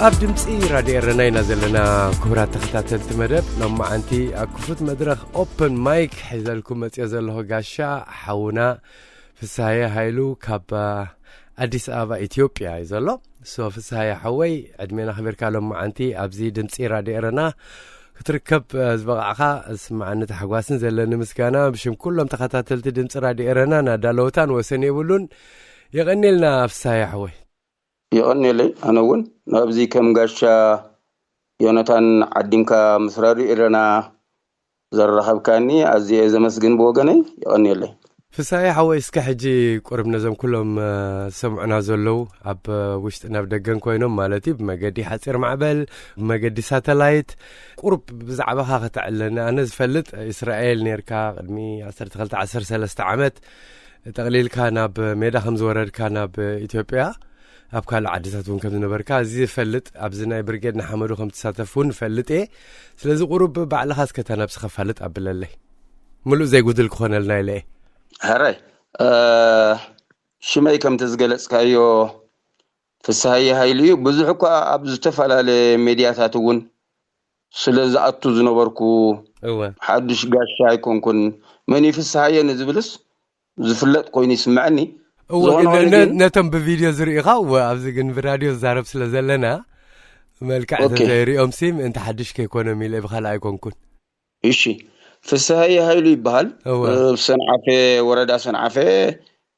ኣብ ድምፂ ራድዮ ኤረና ኢና ዘለና። ክቡራት ተኸታተልቲ መደብ፣ ሎማዓንቲ ኣብ ክፉት መድረኽ ኦፕን ማይክ ሒዘልኩም መፅዮ ዘለኹ ጋሻ ሓውና ፍስሃየ ሃይሉ ካብ ኣዲስ ኣበባ ኢትዮጵያ እዩ ዘሎ። ሶ ፍስሃየ ሓወይ፣ ዕድሜና ክቢርካ ሎማዓንቲ ኣብዚ ድምፂ ራድዮ ኤረና ክትርከብ ዝበቓዕካ ዝስምዓኒ ታሕጓስን ዘለኒ ምስጋና ብሽም ኩሎም ተኸታተልቲ ድምፂ ራድዮ ኤረና ናዳለውታን ወሰን የብሉን። የቐኔልና ፍስሃየ ሓወይ። የቐኔለይ። ኣነ እውን ናብዚ ከም ጋሻ ዮነታን ዓዲምካ ምስ ራድዮ ኤረና ዘራኸብካኒ ኣዝየ እየ ዘመስግን ብወገነይ። የቐኔለይ። ፍሳየ ሓወይ፣ እስከ ሕጂ ቁርብ ነዞም ኩሎም ዝሰምዑና ዘለዉ ኣብ ውሽጥን ኣብ ደገን ኮይኖም ማለት እዩ፣ ብመገዲ ሓፂር ማዕበል፣ ብመገዲ ሳተላይት ቁሩብ ብዛዕባኻ ከተዕልለና። ኣነ ዝፈልጥ እስራኤል ነርካ ቅድሚ ዓሰርተ ክልተ ዓሰርተ ሰለስተ ዓመት ጠቕሊልካ ናብ ሜዳ ከም ዝወረድካ ናብ ኢትዮጵያ፣ ኣብ ካልእ ዓድታት እውን ከም ዝነበርካ እዚ ዝፈልጥ፣ ኣብዚ ናይ ብርጌድ ንሓመዱ ከም ትሳተፍ እውን እፈልጥ እየ። ስለዚ ቁሩብ ባዕልኻ እስከ እታ ነብስኻ ፋልጥ ኣብለለይ፣ ምሉእ ዘይጉድል ክኾነልና ኢለ እየ። ሕራይ፣ ሽመይ ከምቲ ዝገለጽካዮ ፍስሃየ ሃይሉ እዩ። ብዙሕ እኳ ኣብ ዝተፈላለየ ሜድያታት እውን ስለ ዝኣቱ ዝነበርኩ፣ እወ። ሓዱሽ ጋሻ ኣይኮንኩን። መን እዩ ፍስሃየ ንዝብልስ ዝፍለጥ ኮይኑ ይስምዐኒ። እወ፣ ዝኾነ ግን ኾነ ነ- ግን ነቶም ብቪድዮ ዝርእኻ፣ እወ፣ ኣብዚ ግን ብራድዮ ዝዛረብ ስለ ዘለና፣ መልክዕ ኦኬ። ተዘይሪኦም ሲ ምእንቲ ሓድሽ ከይኮኖም ኢለ ብኻልእ ኣይኮንኩን። እሺ፣ ፍስሃየ ሃይሉ ይበሃል። እወ። ብ ሰንዓፈ፣ ወረዳ ሰንዓፈ፣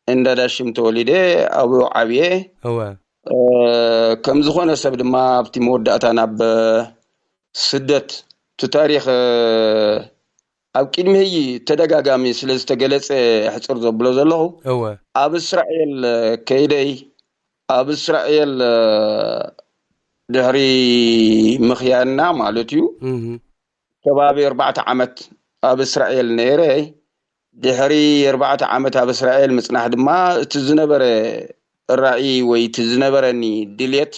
እንዳዳሽም ተወሊደ፣ ኣብኡ ዓብየ። እወ። እ፣ ከም ዝኾነ ሰብ ድማ ኣብቲ መወዳእታ ናብ ስደት፣ እቲ ታሪኽ፣ እ፣ ኣብ ቅድሚ ህይ ተደጋጋሚ ስለ ዝተገለጸ ሕጽር ዘብሎ ዘለኹ፣ እወ። ኣብ እስራኤል ከይደይ፣ ኣብ እስራኤል ድሕሪ ምኽያና ማለት እዩ፣ እህ። ከባቢ ኣርባዕተ ዓመት ኣብ እስራኤል ነይረ። ድሕሪ ኣርባዕተ ዓመት ኣብ እስራኤል ምጽናሕ ድማ፣ እቲ ዝነበረ ራእይ ወይ እቲ ዝነበረኒ ድልየት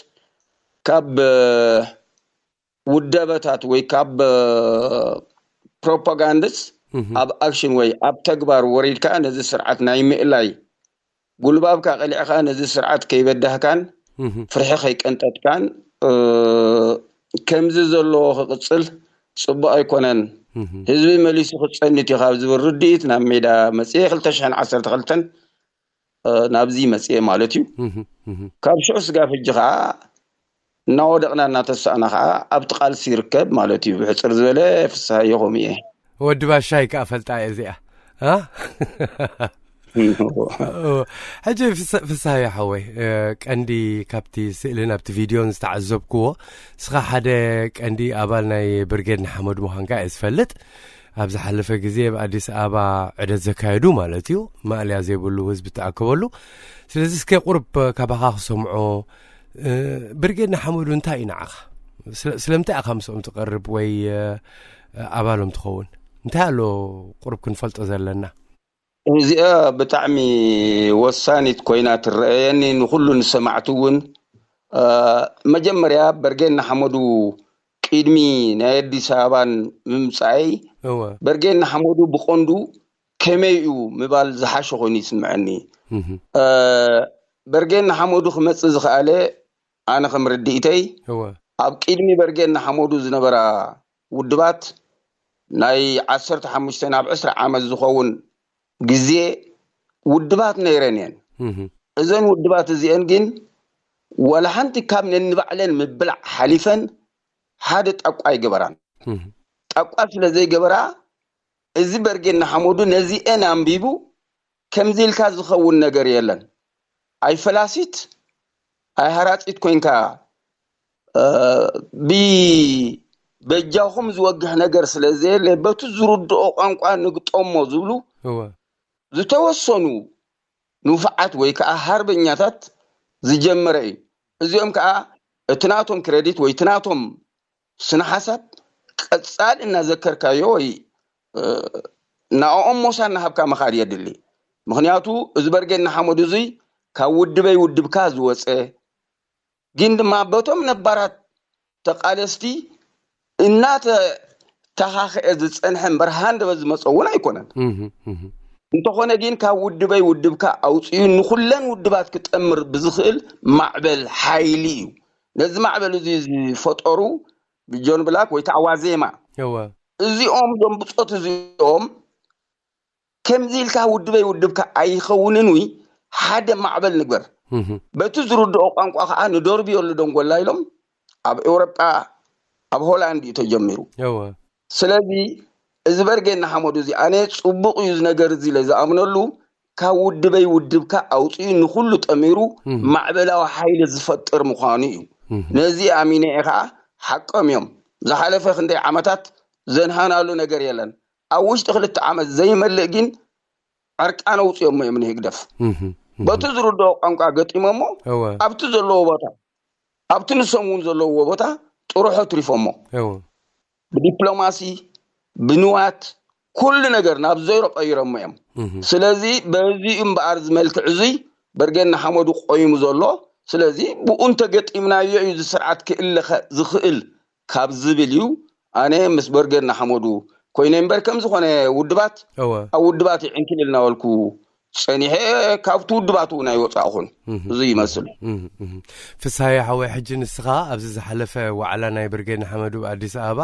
ካብ ውደበታት ወይ ካብ ፕሮፓጋንድስ እህ። ኣብ ኣክሽን ወይ ኣብ ተግባር ወሪድካ ነዚ ስርዓት ናይ ምእላይ፣ ጉልባብካ ቀሊዕኻ ነዚ ስርዓት ከይበዳህካን እህ። ፍርሒ ከይቀንጠጥካን፣ እ፣ ከምዚ ዘለዎ ክቕጽል ጽቡቕ ኣይኮነን። እህ። ህዝቢ መሊሱ ክጸንት እዩ ካብ ዝብል ርድኢት ናብ ሜዳ መጽየ። ክልተ ሽሕን ዓሰርተ ክልተን፣ እ፣ ናብዚ መጽየ ማለት እዩ። እህ፣ እህ። ካብ ሽዑ ስጋብ ሕጂ ኸዓ እናወደቕና እናተሳእና ኸዓ ኣብቲ ቃልሲ ይርከብ ማለት እዩ። ብሕጽር ዝበለ ፍስሃየ ከምኡ እየ። ወዲ ባሻይ ከኣ ፈልጣ እየ እዚኣ። አ? እዎ። ሕጂ ፍስ-፣ ፍስሃየ ሓወይ፣ እ፣ ቀንዲ ካብቲ ስእልን ኣብቲ ቪድዮን ዝተዓዘብክዎ፣ ንስኻ ሓደ ቀንዲ ኣባል ናይ ብርጌድ ንሓመዱ ምዃንካ እየ ዝፈልጥ። ኣብ ዝሓለፈ ግዜ ኣብ ኣዲስ ኣበባ ዑደት ዘካየዱ ማለት እዩ፣ ማእለያ ዘይብሉ ህዝቢ ተኣከበሉ። ስለዚ እስከ ቁሩብ ካባኻ ክሰምዖ፣ እ፣ ብርጌድ ንሓመዱ እንታይ እዩ ንዓኻ? ስለ-፣ ስለምንታይ ኢኻ ምስኦም ትቐርብ ወይ፣ እ፣ ኣባሎም ትኸውን? እንታይ ኣሎ ቁሩብ ክንፈልጦ ዘለና? እዚኣ ብጣዕሚ ወሳኒት ኮይና ትረኣየኒ፣ ንኹሉ ንሰማዕቲ እውን። እ፣ መጀመርያ በርጌድ ንሓመዱ ቅድሚ ናይ ኣዲስ ኣበባን ምምጻእይ፣ እወ። በርጌድ ንሓመዱ ብቐንዱ ከመይ እዩ ምባል ዝሓሸ ኮይኑ ይስምዐኒ። እህ። እ፣ በርጌድ ንሓመዱ ክመጽእ ዝኸኣለ፣ ኣነ ከም ርድኢተይ፣ እወ። ኣብ ቅድሚ በርጌድ ንሓመዱ ዝነበራ ውድባት ናይ ዓሰርተ ሓሙሽተ ናብ ዕስራ ዓመት ዝኸውን ግዜ ውድባት ነይረን እየን። እህ። እዘን ውድባት እዚአን ግን ዋላ ሓንቲ ካብ ነንባዕለን ምብላዕ ሓሊፈን ሓደ ጣቋ ኣይገበራን። እህ። ጣቋ ስለ ዘይገበራ፣ እዚ በርጌድ ንሓመዱ ነዚአን ኣንቢቡ ከምዚ ኢልካ ዝኸውን ነገር የለን። ኣይ ፈላሲት፣ ኣይ ሃራጺት ኮይንካ፣ እ፣ ብ-፣ በጃኹም ዝወግሕ ነገር ስለ ዘየለ በቲ ዝርድኦ ቋንቋ ንግጠሞ ዝብሉ እወ ዝተወሰኑ ንፉዓት ወይ ከዓ ሃርበኛታት ዝጀመረ እዩ። እዚኦም ከዓ እቲ ናቶም ክረዲት ወይ እቲ ናቶም ስነ ሓሳብ ቀፃል እናዘከርካዮ ወይ ናኦም ሞሳ እናሃብካ ምኻድ የድሊ። ምክንያቱ እዚ በርጌድ ንሓመዱ እዙይ ካብ ውድበይ ውድብካ ዝወፀ ግን ድማ በቶም ነባራት ተቃለስቲ እናተተኻኸአ ዝፀንሐ እምበር ሃንደበት ዝመፀ እውን ኣይኮነን። እንተኾነ ግን ካብ ውድበይ ውድብካ ኣውፅኡ ንኩለን ውድባት ክጠምር ብዝኽእል ማዕበል ሓይሊ እዩ። ነዚ ማዕበል እዚ ዝፈጠሩ ብጆን ብላክ ወይ ከዓ ዋዜማ እዚኦም ዞም ብፆት እዚኦም ከምዚ ኢልካ ውድበይ ውድብካ ኣይኸውንን ውይ ሓደ ማዕበል ንግበር። በቲ ዝርድኦ ቋንቋ ከዓ ንደርብየሉ ደንጎላ ኢሎም ኣብ ኤውሮጳ ኣብ ሆላንድ እዩ ተጀሚሩ። ስለዚ እዚ በርጌ እናሓመዱ እዚ ኣነ ፅቡቕ እዩ ዝነገር እዚ ኢለ ዝኣምነሉ ካብ ውድበይ ውድብካ ኣውፅኡ ንኩሉ ጠሚሩ ማዕበላዊ ሓይሊ ዝፈጥር ምዃኑ እዩ። ነዚ ኣሚነ እየ ከዓ ሓቆም እዮም። ዝሓለፈ ክንደይ ዓመታት ዘንሃናሉ ነገር የለን። ኣብ ውሽጢ ክልተ ዓመት ዘይመልእ ግን ዕርቃን ኣውፅኦሞ እዮም ንህግደፍ። በቲ ዝርድኦ ቋንቋ ገጢሞሞ ኣብቲ ዘለዎ ቦታ ኣብቲ ንሶም እውን ዘለውዎ ቦታ ጥርሑ ኣትሪፎሞ ብዲፕሎማሲ ብንዋት ኩሉ ነገር ናብ ዘይሮ ቀይሮሞ እዮም። ስለዚ በዚ እምበኣር ዝመልክዕ እዙይ በርጌድ ንሓመዱ ቆይሙ ዘሎ። ስለዚ ብኡ እንተገጢምናዮ እዩ እዚ ስርዓት ክእለ ዝኽእል ካብ ዝብል እዩ ኣነ ምስ በርጌድ ንሓመዱ ኮይነ እምበር ከም ዝኾነ ውድባት ኣብ ውድባት ይዕንክል እናበልኩ ፀኒሐ ካብቲ ውድባት እውን ኣይወፃእኹን። እዚ ይመስል። ፍስሃየ ሓወይ፣ ሕጂ ንስኻ ኣብዚ ዝሓለፈ ዋዕላ ናይ ብርጌድ ንሓመዱ ኣብ ኣዲስ ኣበባ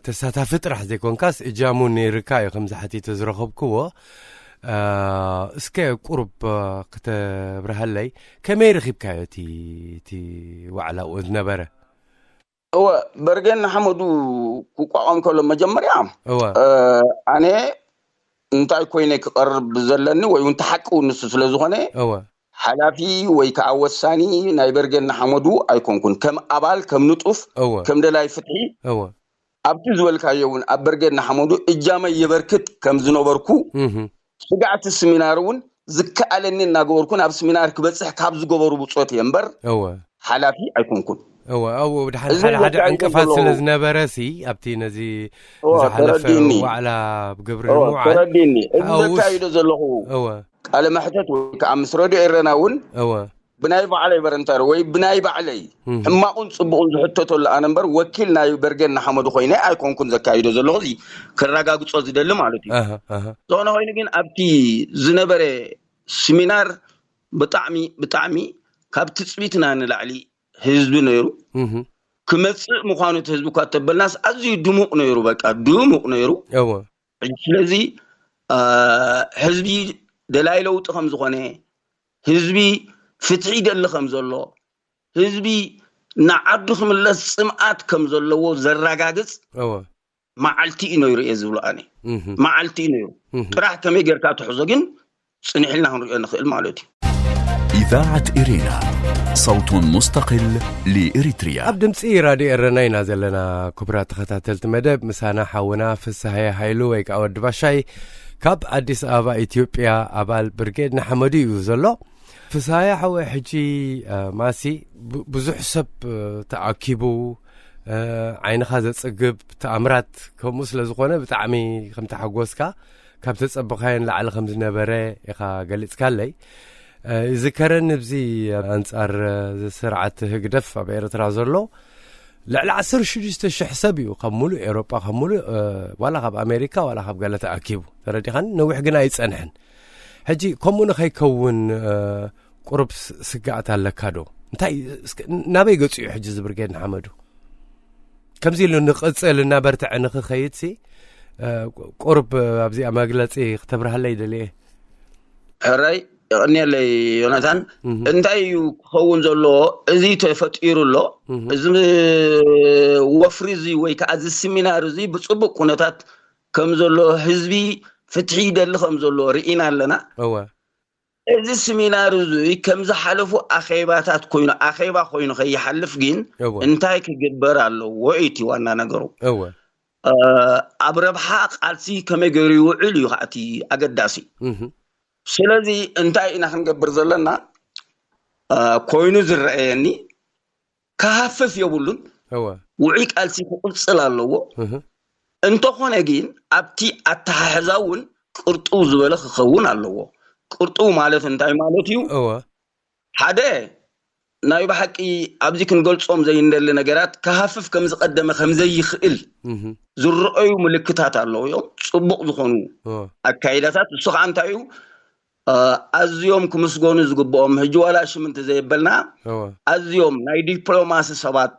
ተሳታፊ ጥራሕ ዘይኮንካስ እጃሙ ነይርካ እዩ። ከምዚ ሓቲተ ዝረኸብክዎ እስከ ቁሩብ ክተብርሃለይ ከመይ ረኺብካዮ እቲ ዋዕላ ዝነበረ? እወ በርጌድ ንሓመዱ ክቋቋም ከሎ መጀመርያ ኣነ እንታይ ኮይነ ክቐርብ ዘለኒ ወይ እውን ተሓቂ ንሱ ስለ ዝኾነ ሓላፊ ወይ ከዓ ወሳኒ ናይ በርጌድ ንሓመዱ ኣይኮንኩን። ከም ኣባል ከም ንጡፍ ከም ደላይ ፍትሒ ኣብቲ ዝበልካዮ እውን ኣብ በርጌድ ንሓመዱ እጃመይ የበርክት ከም ዝነበርኩ ስጋዕቲ ስሚናር እውን ዝከኣለኒ እናገበርኩ ናብ ስሚናር ክበፅሕ ካብ ዝገበሩ ብፆት እየ እምበር ሓላፊ ኣይኮንኩን። እወ ኣብኡ ድሓን ሓደ ሓደ ዕንቅፋት ስለ ዝነበረ ሲ ኣብቲ ነዚ ዝሓለፈ ዋዕላ ብግብሪ ንምውዓል ተረዲኒ። እዚ ዘካይዶ ዘለኹ ቃለ መሕተት ወይ ከዓ ምስ ረድዮ ኤረና እውን እወ ብናይ ባዕለይ በረንተር ወይ ብናይ ባዕለይ ሕማቑን ፅቡቕን ዝሕተተሉ ኣነ እምበር ወኪል ናይ በርጌድ ንሓመዱ ኮይነ ኣይኮንኩን ዘካይዶ ዘለኹ። እዚ ክረጋግፆ ዝደሊ ማለት እዩ። ዝኾነ ኮይኑ ግን ኣብቲ ዝነበረ ስሚናር ብጣዕሚ ብጣዕሚ ካብ ትፅቢትና ንላዕሊ ህዝቢ ነይሩ። ክመፅእ ምዃኑ እቲ ህዝቢ እኳ ተበልናስ ኣዝዩ ድሙቕ ነይሩ። በቃ ድሙቕ ነይሩ። ስለዚ ህዝቢ ደላይ ለውጢ ከም ዝኾነ፣ ህዝቢ ፍትሒ ይደሊ ከም ዘሎ፣ ህዝቢ ንዓዱ ክምለስ ፅምኣት ከም ዘለዎ ዘረጋግፅ መዓልቲ እዩ ነይሩ እየ ዝብሎ ኣነ። መዓልቲ እዩ ነይሩ። ጥራሕ ከመይ ጌርካ ትሕዞ ግን ፅንሕ ኢልና ክንሪኦ ንኽእል ማለት እዩ። إذاعة إرينا، صوت مستقل لإريتريا. ኣብ ድምፂ ራድዮ ኤረና ኢና ዘለና። ክቡራት ተኸታተልቲ መደብ፣ ምሳና ሓውና ፍስሃየ ሃይሉ ወይ ከዓ ወዲ ባሻይ ካብ ኣዲስ ኣበባ ኢትዮጵያ፣ ኣባል ብርጌድ ንሓመዱ እዩ ዘሎ። ፍስሃየ ሓወይ፣ ሕጂ ማሲ ብዙሕ ሰብ ተኣኪቡ፣ ዓይንኻ ዘፅግብ ተኣምራት ከምኡ ስለ ዝኾነ ብጣዕሚ ከም ተሓጎስካ፣ ካብ ተጸበኻዮ ንላዕሊ ከም ዝነበረ ኢኻ ገሊጽካለይ። ይዝከረኒ፣ ኣብዚ ኣንጻር ስርዓት ህግደፍ ኣብ ኤርትራ ዘሎ ልዕሊ ዓሰርተ ሽዱሽተ ሽሕ ሰብ እዩ ካብ ሙሉእ ኤውሮጳ፣ ካብ ሙሉእ ዋላ ካብ ኣሜሪካ ዋላ ካብ ገለ ተኣኪቡ። ተረዲኻኒ? ነዊሕ ግን ኣይጸንሐን። ሕጂ ከምኡ ንኸይከውን ቁሩብ ስጋኣት ኣለካ ዶ? እንታይ ናበይ ገጹ እዩ ሕጂ እዚ ብርጌድ ንሓመዱ? ከምዚ ኢሉ ንቕጽል እናበርትዐ ንኽኸይድ ሲ ቁሩብ ኣብዚኣ መግለጺ ክተብርሃለይ ደልየ። ሕራይ የቐንየለይ ዮናታን። እንታይ እዩ ክኸውን ዘለዎ? እዚ ተፈጢሩ ኣሎ። እዚ ወፍሪ እዚ ወይ ከዓ እዚ ስሚናር እዚ ብፅቡቅ ኩነታት ከም ዘሎ፣ ህዝቢ ፍትሒ ይደሊ ከም ዘሎ ርኢና ኣለና። እዚ ስሚናር እዚ ከም ዝሓለፉ ኣኼባታት ኮይኑ ኣኼባ ኮይኑ ከይሓልፍ ግን እወ እንታይ ክግበር ኣለዎ እዩ እቲ ዋና ነገሩ። እወ ኣብ ረብሓ ቃልሲ ከመይ ገይሩ ይውዕል እዩ ከዓ እቲ ኣገዳሲ። እህ ስለዚ እንታይ ኢና ክንገብር ዘለና ኮይኑ ዝረኣየኒ ክሃፍፍ የብሉን። እወ ውዑይ ቃልሲ ክቕፅል ኣለዎ። እህ እንተኾነ ግን ኣብቲ ኣተሓሕዛ እውን ቅርጥው ዝበለ ክኸውን ኣለዎ። ቅርጥው ማለት እንታይ ማለት እዩ? እወ ሓደ ናይ ብሓቂ ኣብዚ ክንገልጾም ዘይንደሊ ነገራት ክሃፍፍ ከም ዝቐደመ ከም ዘይኽእል እህ ዝረኣዩ ምልክታት ኣለዉ እዮም። ጽቡቕ ዝኾኑ እወ ኣካይዳታት እሱ ከዓ እንታይ እዩ? ኣዝዮም ክምስገኑ ዝግብኦም ሕጂ ዋላ ሽም እንተዘየበልና እወ ኣዝዮም ናይ ዲፕሎማሲ ሰባት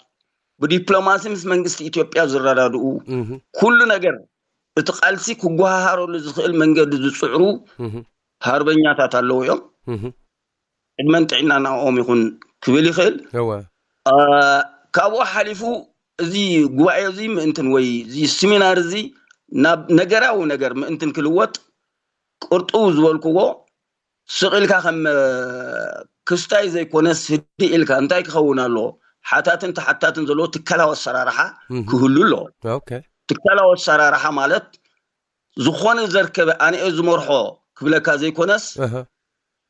ብዲፕሎማሲ ምስ መንግስቲ ኢትዮጵያ ዝረዳድኡ እህ ኩሉ ነገር እቲ ቃልሲ ክጓሃሃረሉ ዝኽእል መንገዲ ዝፅዕሩ እህ ሃርበኛታት ኣለዉ እዮም። እህ ዕድመን ጥዕና ናኦም ይኹን ክብል ይኽእል። እወ አ፣ ካብኡ ሓሊፉ እዚ ጉባኤ እዚ ምእንትን ወይ እዚ ስሚናር እዚ ናብ ነገራዊ ነገር ምእንትን ክልወጥ ቅርጥው ዝበልክዎ ስቕ ኢልካ ከም አ፣ ክስታይ ዘይኮነስ ህድእ ኢልካ እንታይ ክኸውን ኣለዎ ሓታትን ተሓታትን ዘለዎ ትካላዊ ኣሰራርሓ እህ ክህሉ ኣለዎ። ኦኬ ትካላዊ ኣሰራርሓ ማለት ዝኾነ ዘርከበ ኣነኤ ዝመርሖ ክብለካ ዘይኮነስ እህ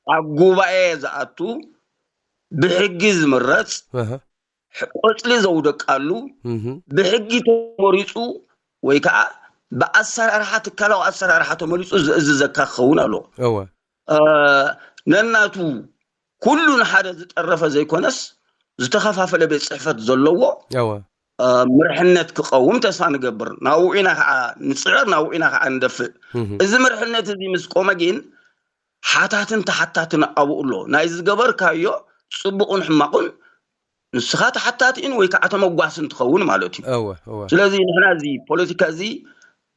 ኣብ ጉባኤ ዝኣቱ ብሕጊ ዝምረፅ እህ ቆፅሊ ዘውደቃሉ እህ ብሕጊ ተመሪፁ ወይ ከዓ ብኣሰራርሓ ትካላዊ ኣሰራርሓ ተመሪፁ ዝእዝዘካ ክኸውን ኣለዎ። እወ አ፣ ነናቱ ኩሉ ንሓደ ዝጠረፈ ዘይኮነስ ዝተኸፋፈለ ቤት ፅሕፈት ዘለዎ እወ አ፣ ምርሕነት ክቐውም ተስፋ ንገብር። ናብኡ ኢና ከዓ ንፅዕር፣ ናብኡ ኢና ከዓ ንደፍእ። እህ እዚ ምርሕነት እዚ ምስ ቆመ ግን ሓታትን ተሓታትን ኣብኡ ኣሎ። ናይ ዝገበርካዮ ፅቡቕን ሕማቕን ንስኻ ተሓታቲን ወይ ከዓ ተመጓስን ትኸውን ማለት እዩ። እወ እወ ስለዚ ንሕና እዚ ፖለቲካ እዚ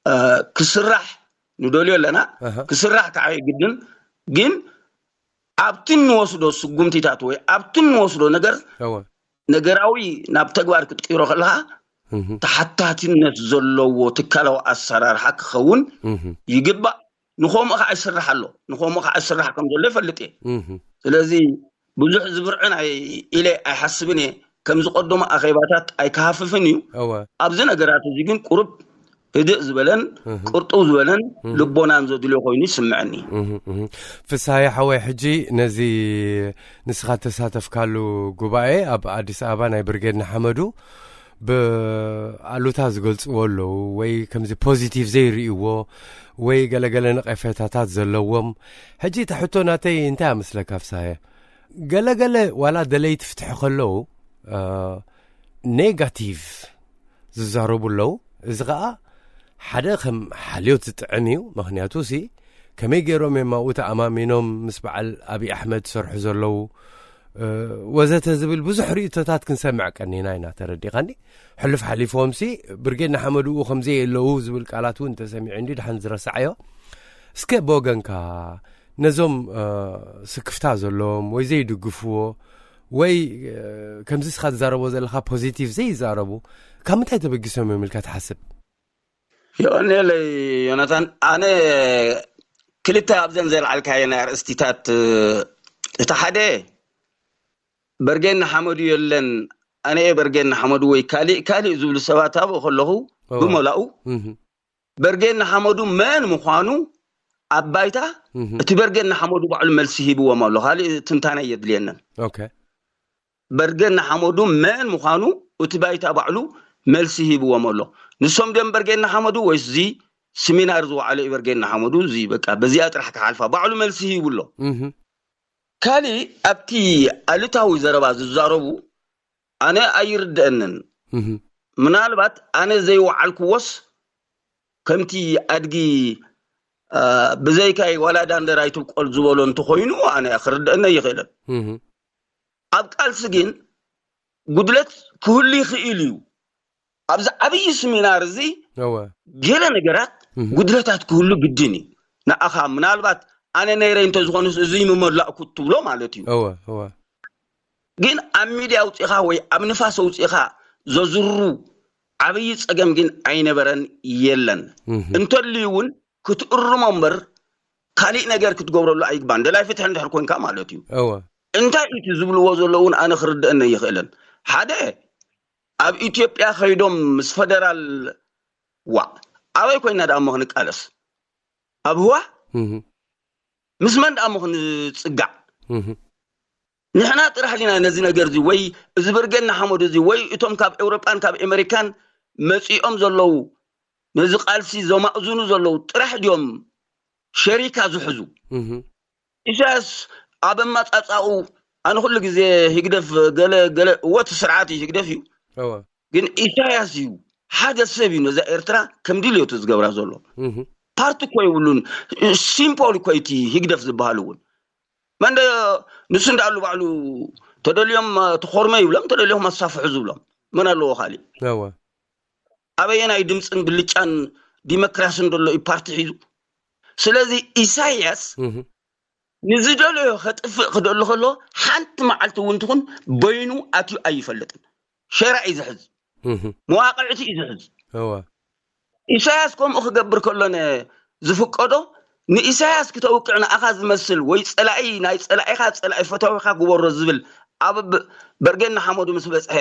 አ፣ ክስራሕ ንደልዮ ኣለና። እህ ክስራሕ ከዓ ግድን ግን ኣብቲ እንወስዶ ስጉምቲታት ወይ ኣብቲ እንወስዶ ነገር እወ ነገራዊ ናብ ተግባር ክትቅይሮ ከለካ እህ ተሓታትነት ዘለዎ ትካላዊ ኣሰራርሓ ክኸውን እህ ይግባእ። ንኸምኡ ከዓ ይስራሕ ኣሎ። ንኸምኡ ከዓ ይስራሕ ከም ዘሎ ይፈልጥ እየ። እህ ስለዚ ብዙሕ ዝብርዕን ኣይ- ኢለ ኣይሓስብን እየ። ከም ዝቐደሙ ኣኼባታት ኣይክሃፍፍን እዩ። እወ ኣብዚ ነገራት እዚ ግን ቁሩብ ህድእ ዝበለን እህ ቅርጥው ዝበለን እህ ልቦናን ዘድልዮ ኮይኑ ይስምዐኒ። እህ እህ ፍስሃየ ሓወይ፣ ሕጂ ነዚ ንስኻ ተሳተፍካሉ ጉባኤ ኣብ ኣዲስ ኣበባ ናይ ብርጌድ ንሓመዱ ብኣሉታ ዝገልጽዎ ኣለዉ፣ ወይ ከምዚ ፖዚቲቭ ዘይርእይዎ ወይ ገለገለ ነቐፌታታት ዘለዎም። ሕጂ እቲ ሕቶ ናተይ እንታይ ኣመስለካ ፍስሃየ? ገለገለ ዋላ ደለይቲ ፍትሒ ከለዉ አ፣ ኔጋቲቭ ዝዛረቡ ኣለዉ። እዚ ኸዓ ሓደ ከም ሓልዮት ዝጥዕም እዩ። ምኽንያቱ ሲ ከመይ ገይሮም እዮም ኣብኡ ተኣማሚኖም ምስ በዓል ኣብይ ኣሕመድ ዝሰርሑ ዘለዉ እ፣ ወዘተ ዝብል ብዙሕ ርእይቶታት ክንሰምዕ ቀኒና ኢና። ተረዲኻኒ? ሕሉፍ ሓሊፎም ሲ ብርጌድ ንሓመድኡ ከምዘይ ኣለዉ ዝብል ቃላት እውን ተሰሚዑ እንዲ ድሓን ዝረሳዓዮ። እስከ ብወገንካ ነዞም እ፣ ስክፍታ ዘለዎም ወይ ዘይድግፍዎ ወይ እ፣ ከምዚ ስኻ ትዛረቦ ዘለኻ ፖዚቲቭ ዘይዛረቡ ካብ ምንታይ ተበጊሶም እዮም ኢልካ ትሓስብ? የቐንየለይ ዮናታን፣ ኣነ ክልተ ኣብዘን ዘልዓልካየን ኣርእስቲታት እ፣ እቲ ሓደ በርጌድ ንሓመዱ የለን ኣነ እየ በርጌድ ንሓመዱ ወይ ካሊእ ካሊእ ዝብሉ ሰባት ኣብኡ ከለኹ እወ። ብመላኡ እህ በርጌድ ንሓመዱ መን ምዃኑ ኣብ ባይታ እህ እቲ በርጌድ ንሓመዱ ባዕሉ መልሲ ሂብዎም ኣሎ። ካሊእ ትንታነ የድልየንን። ኦኬ በርጌድ ንሓመዱ መን ምዃኑ እቲ ባይታ ባዕሉ መልሲ ሂብዎም ኣሎ። ንሶም ድዮም በርጌድ ንሓመዱ ወይስ እዚ ስሚናር ዝወዓለ እዩ በርጌድ ንሓመዱ? እዚ በቃ በዚኣ ጥራሕ ክሓልፋ ባዕሉ መልሲ ሂቡ ኣሎ። እህ ካሊእ ኣብቲ ኣሉታዊ ዘረባ ዝዛረቡ ኣነ ኣይርድአንን። እህ ምናልባት ኣነ ዘይወዓልክዎስ ከምቲ ኣድጊ አ፣ ብዘይካይ ዋላ ዳንደር ኣይትብቆል ዝበሎ እንተኾይኑ ኣነ ክርድአነ ይኽእልን። እህ ኣብ ቃልሲ ግን ጉድለት ክህሉ ይኽእል እዩ። ኣብዚ ዓብዪ ስሚናር እዚ እወ ገለ ነገራት እህ ጉድለታት ክህሉ ግድን እዩ። ንኣኻ ምናልባት ኣነ ነይረ እንተዝኾኑስ እዚ ምመላእኩ ትብሎ ማለት እዩ። እወ እወ ግን ኣብ ሚድያ ኣውፂኻ ወይ ኣብ ንፋስ ኣውፂኻ ዘዝሩ ዓብዪ ፀገም ግን ኣይነበረን የለን። እህ እንተልዩ እውን ክትእርሞ እምበር ካሊእ ነገር ክትገብረሉ ኣይግባን። ደላይ ፍትሒ እንድሕር ኮንካ ማለት እዩ። እወ። እንታይ እዩ እቲ ዝብልዎ ዘለውን ኣነ ክርድአኒ ይኽእልን። ሓደ ኣብ ኢትዮጵያ ከይዶም ምስ ፈደራል፣ ዋ፣ ኣበይ ኮይና ደኣ እሞ ክንቃለስ? ኣብ ህዋ? እህ። ምስ መን ደኣ እሞ ክንጽጋዕ? እህ። ንሕና ጥራሕ ዲና ነዚ ነገር እዚ፣ ወይ እዚ ብርጌድ ንሓመዱ እዚ፣ ወይ እቶም ካብ ኤውሮጳን ካብ ኣሜሪካን መጺኦም ዘለዉ ነዚ ቃልሲ ዘማእዝኑ ዘለዉ ጥራሕ ድዮም ሸሪካ ዝሕዙ? እህ። ኢሳያስ ኣብ ኣመጻጻኡ ኣነ ኩሉ ግዜ ህግደፍ ገለ ገለ፣ እወ እቲ ስርዓት እዩ ህግደፍ እዩ። እወ። ግን ኢሳያስ እዩ ሓደ ሰብ እዩ ነዛ ኤርትራ ከም ድልዮቱ ዝገብራ ዘሎ። እህ። ፓርቲ እኮ የብሉን። ሲምፖል እኮ እቲ ህግደፍ ዝበሃል እውን። መን ደ-፣ ንሱ እንዳሉ ባዕሉ ተደልዮም፣ እ፣ ተኾርመ ይብሎም፣ ተደልዮም ኣሳፍሑ ዝብሎም። መን ኣለዎ ካሊእ? እወ። ኣበየናይ ድምፅን ብልጫን ዲሞክራስን ደሎ እዩ ፓርቲ ሒዙ? ስለዚ ኢሳያስ እህ። ንዝደለዮ ከጥፍእ ክደሊ ከሎ ሓንቲ መዓልቲ እውን ትኹን በይኑ ኣትዩ ኣይፈልጥን። ሸራ እዩ ዝሕዝ። እህ። መዋቕዕቲ እዩ ዝሕዝ። እወ። ኢሳያስ ከምኡ ክገብር ከሎ ነ-፣ ዝፍቀዶ ንኢሳያስ ክተውቅዕ ንኣኻ ዝመስል ወይ ጸላኢ ናይ ጸላኢኻ ጸላኢ ፈታዊኻ ግበሮ ዝብል ኣብ ብ-፣ በርጌድ ንሓመዱ ምስ በጽሐ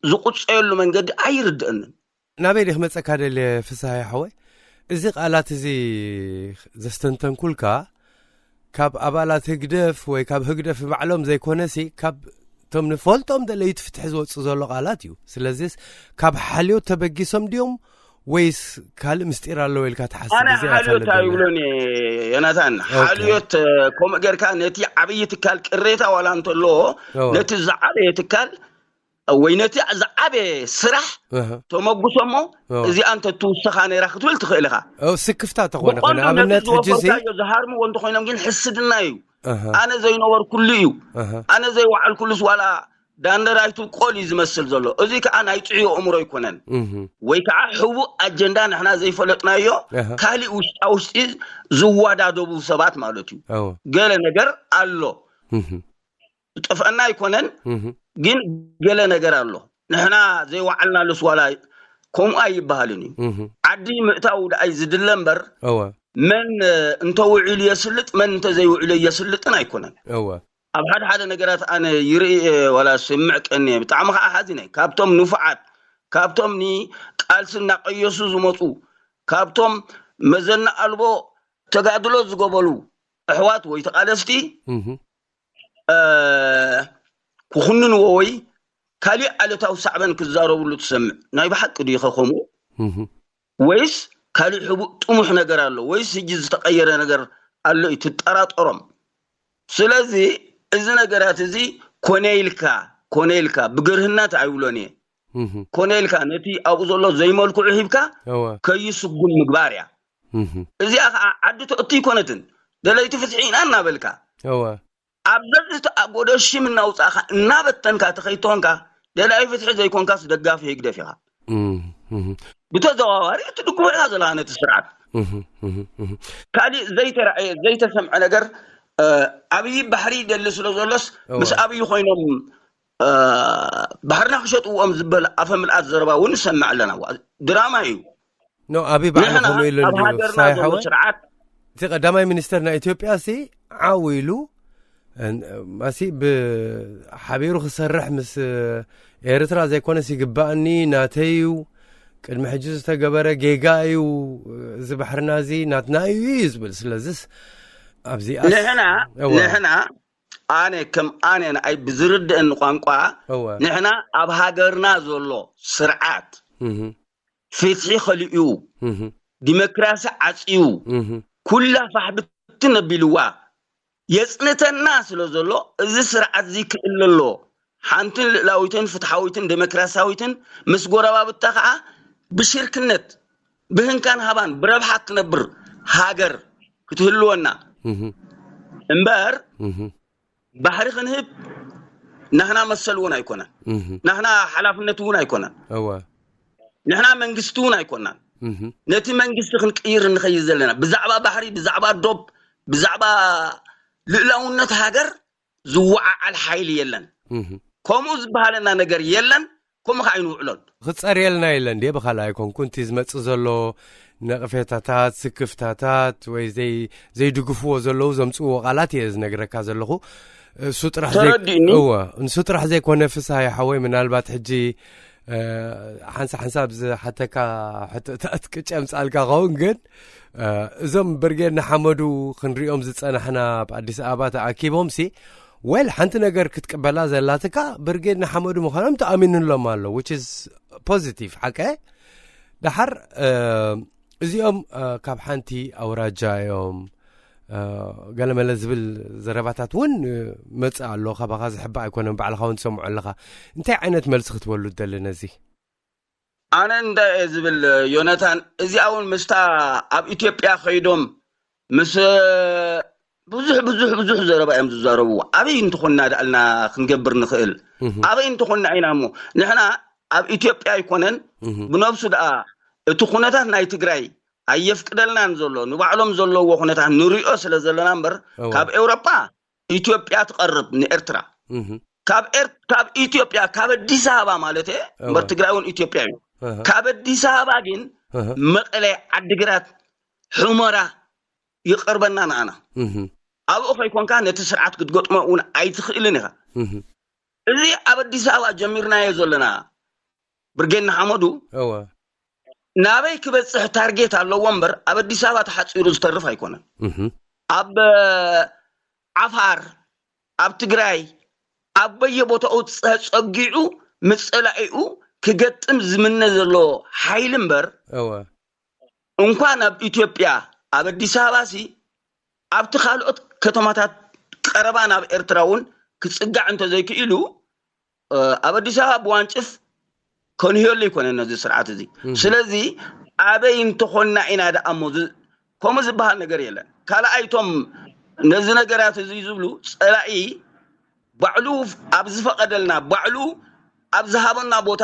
ዝቁጸየሉ መንገዲ ኣይርድእንን። ናበይ ድየ ክመጸካ ደልየ ፍስሃየ ሓወይ? እዚ ቃላት እዚ ዘስተንተንኩልካ ካብ ኣባላት ህግደፍ ወይ ካብ ህግደፍ ባዕሎም ዘይኮነሲ ካብ እቶም ንፈልጦም ደለይቲ ፍትሒ ዝወጽእ ዘሎ ቃላት እዩ። ስለዚስ ካብ ሓልዮት ተበጊሶም ድዮም ወይስ ካልእ ምስጢር ኣለዎ ኢልካ ትሓስብ? ኣነ እዚኣ እያ ሓልዮት ታለደለ። ኣይብሎን እየ ዮናታን። ኦኬ። ሓልዮት፣ እ፣ ከምኡ ጌርካ ነቲ ዓብዪ ትካል ቅሬታ ዋላ እንተለዎ እወ። ነቲ ዝዓበየ ትካል ወይ ነቲ ዝዓበየ ስራሕ እህ። ተመጉሶ እሞ እወ። እዚኣ እንተትውሰኻ ነይራ ክትብል ትኽእል ኢኻ። እው፣ ስክፍታ ተኾነ ብቐንዱ ኾነ። ነቲ ኣብነት ሕጂ እዚ ዝወፈርካዮ ዝሃርምዎ እንተኾይኖም ግን ሕስድና እዩ። እህ። ኣነ ዘይነበርኩሉ እዩ። እህ። ኣነ ዘይወዓልኩሉስ ዋላ ዳንደራይቱ ቆል እዩ ዝመስል ዘሎ። እዚ ከዓ ናይ ጥዑይ ኣእምሮ ኣይኮነን። እህ። ወይ ከዓ ሕቡእ ኣጀንዳ ንሕና ዘይፈለጥናዮ እህ። ካሊእ ውሽጣ ውሽጢ ዝወዳደቡ ሰባት ማለት እዩ። እወ። ገለ ነገር ኣሎ። እህ። ዝጠፍአና ኣይኮነን፣ እህ። ግን ገለ ነገር ኣሎ። ንሕና ዘይወዓልናሉስ ዋላ ከምኡ ኣይበሃልን እዩ። እህ። ዓዲ ምእታው ደኣይ ዝድለ እምበር፣ እወ። መን፣ እ፣ እንተውዒሉ የስልጥ፣ መን እንተዘይውዒሉ የስልጥን ኣይኮነን። እወ። ኣብ ሓደ ሓደ ነገራት ኣነ ይርኢ እየ፣ ዋላ ስምዕ ቀኒ እየ። ብጣዕሚ ከዓ ሓዚነ እየ። ካብቶም ንፉዓት፣ ካብቶም ንቃልሲ እናቀየሱ ዝመፁ፣ ካብቶም መዘና ኣልቦ ተጋድሎ ዝገበሉ ኣሕዋት ወይ ተቃለስቲ፣ እህ። እ፣ ክኹንንዎ ወይ ካሊእ ዓለታዊ ሳዕበን ክዛረብሉ ትሰምዕ። ናይ ብሓቂ ድዩ ኸ ከምኡ? እህ። ወይስ ካሊእ ሕቡእ ጥሙሕ ነገር ኣሎ? ወይስ ሕጂ ዝተቐየረ ነገር ኣሎ እዩ ትጠራጠሮም። ስለዚ እዚ ነገራት እዚ ኮነ ኢልካ፣ ኮነ ኢልካ ብግርህነት ኣይብሎን እየ። እህ። ኮነ ኢልካ ነቲ ኣብኡ ዘሎ ዘይመልክዑ ሂብካ እወ። ከይስጉም ምግባር እያ። እህ። እዚኣ ኸዓ ዓዲ ተእቱ ኣይኮነትን። ደለይቲ ፍትሒ ኢና እናበልካ እወ። ኣብ ዘዝተኣጎደ ሽም እናውፃእኻ እናበተንካ ተኸይትኾንካ ደላይ ፍትሒ ዘይኮንካስ ደጋፊ ህግደፍ ኢኻ። እም፣ እም፣ ብተዘዋዋሪ እትድግፎ ኢኻ ዘለኻ ነቲ ስርዓት። እም፣ እም፣ እም። ካሊእ ዘይተረኣየ ዘይተሰምዐ ነገር፣ እ፣ ኣብይ ባሕሪ ይደሊ ስለ ዘሎስ እወ። ምስ ኣብይ ኮይኖም፣ እ፣ ባሕርና ክሸጥዎም ዝበል ኣፈ ምልኣት ዘረባ እውን ንሰምዕ ኣለና። ዋ-፣ ድራማ እዩ። ኖ፣ ኣብይ ባዕሉ ንሕና ከምኡ ኢሉ ኣብ እንድዩ፣ ሃገርና ፍሳይ ዘሎ ሓወይ። ስርዓት እቲ ቀዳማይ ሚኒስተር ናይ ኢትዮጵያ ሲ ዓው ኢሉ፣ እን-፣ ማሲ ብሓቢሩ ክሰርሕ ምስ ኤርትራ ዘይኮነስ ይግባእኒ፣ ናተይ እዩ፣ ቅድሚ ሕጂ ዝተገበረ ጌጋ እዩ፣ እዚ ባሕርና እዚ ናትና እዩ እዩ ዝብል። ስለዚስ ኣብዚኣስ ንሕና፣ እወ። ንሕና ኣነ ከም ኣነ ንኣይ ብዝርድአኒ ቋንቋ እወ። ንሕና ኣብ ሃገርና ዘሎ ስርዓት እህ። ፍትሒ ከሊኡ፣ እህ። ዲሞክራሲ ዓጽዩ፣ እህ። ኩላ ፋሕ ብትን ኣቢልዋ የጽንተና ስለ ዘሎ፣ እዚ ስርዓት እዚ ክእለ ኣለዎ። ሓንትን ልእላዊትን ፍትሓዊትን ዲሞክራሲያዊትን ምስ ጎረባብታ ከኣ ብሽርክነት፣ ብህንካን ሃባን፣ ብረብሓ እትነብር ሃገር ክትህልወና እህ። እምበር፣ እህ። ባሕሪ ክንህብ ናህና መሰል እውን ኣይኮነን። እህ። ናህና ሓላፍነት እውን ኣይኮነን። እወ። ንሕና መንግስቲ እውን ኣይኮናን። እህ። ነቲ መንግስቲ ክንቅይር እንኸይድ ዘለና፣ ብዛዕባ ባሕሪ፣ ብዛዕባ ዶብ፣ ብዛዕባ ልእላውነት ሃገር ዝወዓዓል ሓይሊ የለን። እህ። ከምኡ ዝበሃለና ነገር የለን። ከምኡ ከዓ ኣይንውዕሎን። ክፀርየልና የለን ድየ ብካልኣይ ኮንኩ፣ እቲ ዝመፅእ ዘሎ ነቕፌታታት፣ ስክፍታታት ወይ ዘይ- ዘይድግፍዎ ዘለዉ ዘምፅእዎ ቃላት እየ ዝነግረካ ዘለኹ። እሱ ጥራሕ ዘይ- ተረዲእኒ። እወ፣ ንሱ ጥራሕ ዘይኮነ፣ ፍስሃ ሓወይ፣ ምናልባት ሕጂ እ፣ ሓንሳ ሓንሳብ ዝሓተካ ሕቶታት ቅጨ ምጻልካ ኸውን፣ ግን እ፣ እዞም ብርጌድ ንሓመዱ ክንሪኦም ዝጸናሕና ኣብ ኣዲስ ኣበባ ተኣኪቦም ሲ፣ ወል ሓንቲ ነገር ክትቅበላ ዘላትካ፣ ብርጌድ ንሓመዱ ምዃኖም ተኣሚንሎም ኣሎ፣ which is positive ሓቀ። ደሓር እ፣ እዚኦም እ፣ ካብ ሓንቲ ኣውራጃ እዮም እ፣ ገለመለ ዝብል ዘረባታት እውን እ፣ መጽእ ኣሎ። ካባኻ ዝሕባእ ኣይኮነን፣ ባዕልኻ እውን ትሰምዖ ኣለኻ። እንታይ ዓይነት መልሲ ክትበሉ ትደሊ ነዚ? ኣነ እንታይ እየ ዝብል፣ ዮነታን፣ እዚኣ እውን ምስታ ኣብ ኢትዮጵያ ከይዶም ምስ ብዙሕ ብዙሕ ብዙሕ ዘረባ እዮም ዝዛረቡ። ኣበይ እንተኾንና ደኣልና ክንገብር ንኽእል? ኣበይ እንተኾንና ኢና እሞ? ንሕና ኣብ ኢትዮጵያ ኣይኮነን፣ ብነብሱ ደኣ እቲ ኩነታት ናይ ትግራይ ኣየፍቅደልናን ዘሎ፣ ንባዕሎም ዘለዎ ኩነታት ንሪኦ ስለ ዘለና እምበር፣ ካብ ኤውሮጳ ኢትዮጵያ ትቐርብ ንኤርትራ፣ ካብ ኤር- ካብ ኢትዮጵያ፣ ካብ ኣዲስ ኣበባ ማለት እየ እምበር፣ ትግራይ እውን ኢትዮጵያ እዩ። ካብ ኣዲስ ኣበባ ግን መቐለ፣ ዓድግራት፣ ሑመራ ይቐርበና ንኣና። ኣብኡ ከይኮንካ ነቲ ስርዓት ክትገጥሞ እውን ኣይትኽእልን ኢኻ። እዚ ኣብ ኣዲስ ኣበባ ጀሚርናዮ ዘለና ብርጌድ ንሓመዱ እወ ናበይ ክበፅሕ ታርጌት ኣለዎ እምበር፣ ኣብ ኣዲስ ኣበባ ተሓፂሩ ዝተርፍ ኣይኮነን። ኣብ ዓፋር፣ ኣብ ትግራይ፣ ኣብ በየቦታኡ ተፀጊዑ ምስ ፀላኢኡ ክገጥም ዝምነ ዘሎ ሓይሊ እምበር፣ እወ እንኳን ኣብ ኢትዮጵያ፣ ኣብ ኣዲስ ኣበባ ሲ፣ ኣብቲ ካልኦት ከተማታት ቀረባ ናብ ኤርትራ እውን ክፅጋዕ እንተዘይክኢሉ፣ ኣብ ኣዲስ ኣበባ ብዋንጭፍ ከንህየሉ ኣይኮነን ነዚ ስርዓት እዚ። ስለዚ ኣበይ እንተኾንና ኢና ደኣ እሞ ዝ- ከምኡ ዝበሃል ነገር የለን። ካልኣይ፣ እቶም ነዚ ነገራት እዚ ዝብሉ፣ ፀላኢ ባዕሉ ኣብ ዝፈቐደልና፣ ባዕሉ ኣብ ዝሃበና ቦታ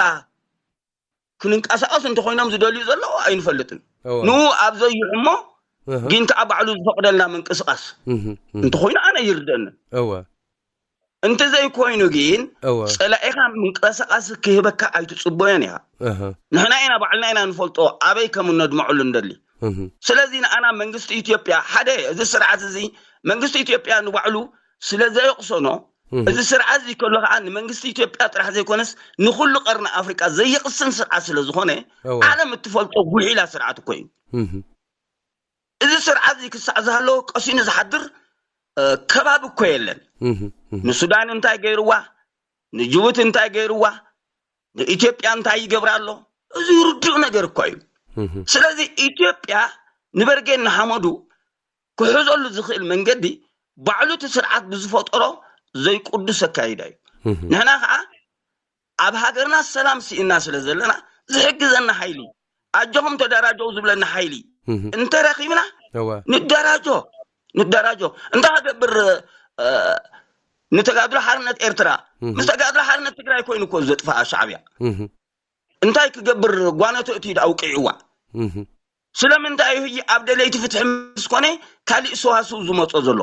ክንንቀሳቐስ እንተኾይኖም ዝደልዩ ዘለዉ ኣይንፈልጥን። ንኡ ኣብ ዘይሕሞ ግን ከዓ ባዕሉ ዝፈቕደልና ምንቅስቓስ እንተኾይኑ ኣነ ይርደኒ። እወ እንተዘይኮይኑ ግን እወ ፀላኢኻ ምንቀሳቐሲ ክህበካ ኣይትፅበዮን ኢኻ። እህ ንሕና ኢና ባዕልና ኢና ንፈልጦ ኣበይ ከም እነድምዐሉ እንደሊ። እህ ስለዚ ንኣና መንግስቲ ኢትዮጵያ ሓደ፣ እዚ ስርዓት እዚ መንግስቲ ኢትዮጵያ ንባዕሉ ስለ ዘየቕሰኖ፣ እህ እዚ ስርዓት እዚ ከሎ ከዓ ንመንግስቲ ኢትዮጵያ ጥራሕ ዘይኮነስ ንኩሉ ቀርኒ ኣፍሪቃ ዘየቕስን ስርዓት ስለ ዝኾነ፣ እወ ዓለም እትፈልጦ ጉሒላ ስርዓት እኮ እዩ። እህ እዚ ስርዓት እዚ ክሳዕ ዝሃለወ ቀሲኑ ዝሓድር እ፣ ከባቢ እኮ የለን። እህ እህ ንሱዳን እንታይ ገይርዋ፣ ንጅቡቲ እንታይ ገይርዋ፣ ንኢትዮጵያ እንታይ ይገብራ ኣሎ፣ እዚ ርዱእ ነገር እኮ እዩ። እህ ስለዚ ኢትዮጵያ ንበርጌድ ንሓመዱ ክሕዘሉ ዝኽእል መንገዲ ባዕሉ እቲ ስርዓት ብዝፈጠሮ ዘይቅዱስ ኣካይዳ እዩ። እህ ንሕና ከዓ ኣብ ሃገርና ሰላም ስኢና ስለ ዘለና ዝሕግዘና ሓይሊ፣ ኣጆኹም ተደራጀው ዝብለና ሓይሊ እህ እንተረኺብና እወ ንደራጆ ንደራጆ። እንታይ ክገብር እ፣ ንተጋድሎ ሓርነት ኤርትራ እህ ምስ ተጋድሎ ሓርነት ትግራይ ኮይኑ እኮ ዘጥፋኣ ሻዕብያ እህ እንታይ ክገብር ጓነቱ እቲ ኣውቂዕዋ እህ ስለምንታይ እዩ ኣብ ደለይቲ ፍትሒ ምስ ኮነ ካሊእ ሰዋስው ዝመጾ ዘሎ?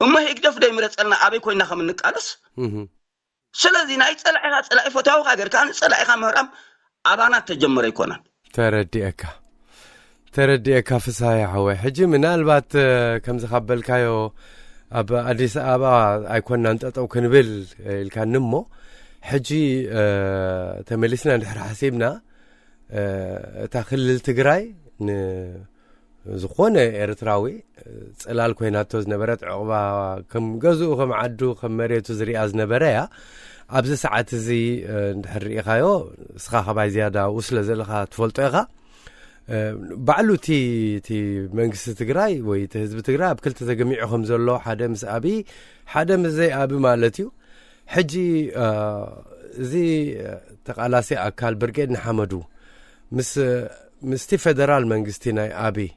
እሞ ህግደፍ ዶ ይምረጸልና ኣበይ ኮይና ከም እንቃለስ? እህ ስለዚ ናይ ጸላኢኻ ጸላኢ ፈታዊ ሃገርካ ንጸላኢኻ ምህራም ኣባና ተጀመረ ኣይኮነን። ተረዲኤካ ተረዲኤካ ፍስሃየ ሓወይ። ሕጂ ምናልባት እ፣ ከምዚ ካብ በልካዮ ኣብ ኣዲስ ኣበባ ኣይኮናን ጠጠው ክንብል ኢልካኒ እሞ፣ ሕጂ እ፣ ተመሊስና እንድሕር ሓሲብና እ፣ እታ ክልል ትግራይ ንዝኾነ ኤርትራዊ እ፣ ጽላል ኮይናቶ ዝነበረት ዕቑባ ከም ገዝኡ ከም ዓዱ ከም መሬቱ ዝሪኣ ዝነበረ እያ። ኣብዚ ሰዓት እዚ እ፣ እንድሕር ርኢኻዮ እስኻ ካባይ ዝያዳ ኣብኡ ስለ ዘለኻ ትፈልጦ ኢኻ። እ፣ ባዕሉ እቲ እቲ መንግስቲ ትግራይ ወይ እቲ ህዝቢ ትግራይ ኣብ ክልተ ተገሚዑ ከም ዘሎ ሓደ ምስ ኣብይ ሓደ ምስ ዘይ ኣብይ ማለት እዩ። ሕጂ እ፣ እዚ ተቃላሲ ኣካል ብርጌድ ንሓመዱ ምስ ምስቲ ፌደራል መንግስቲ ናይ ኣብይ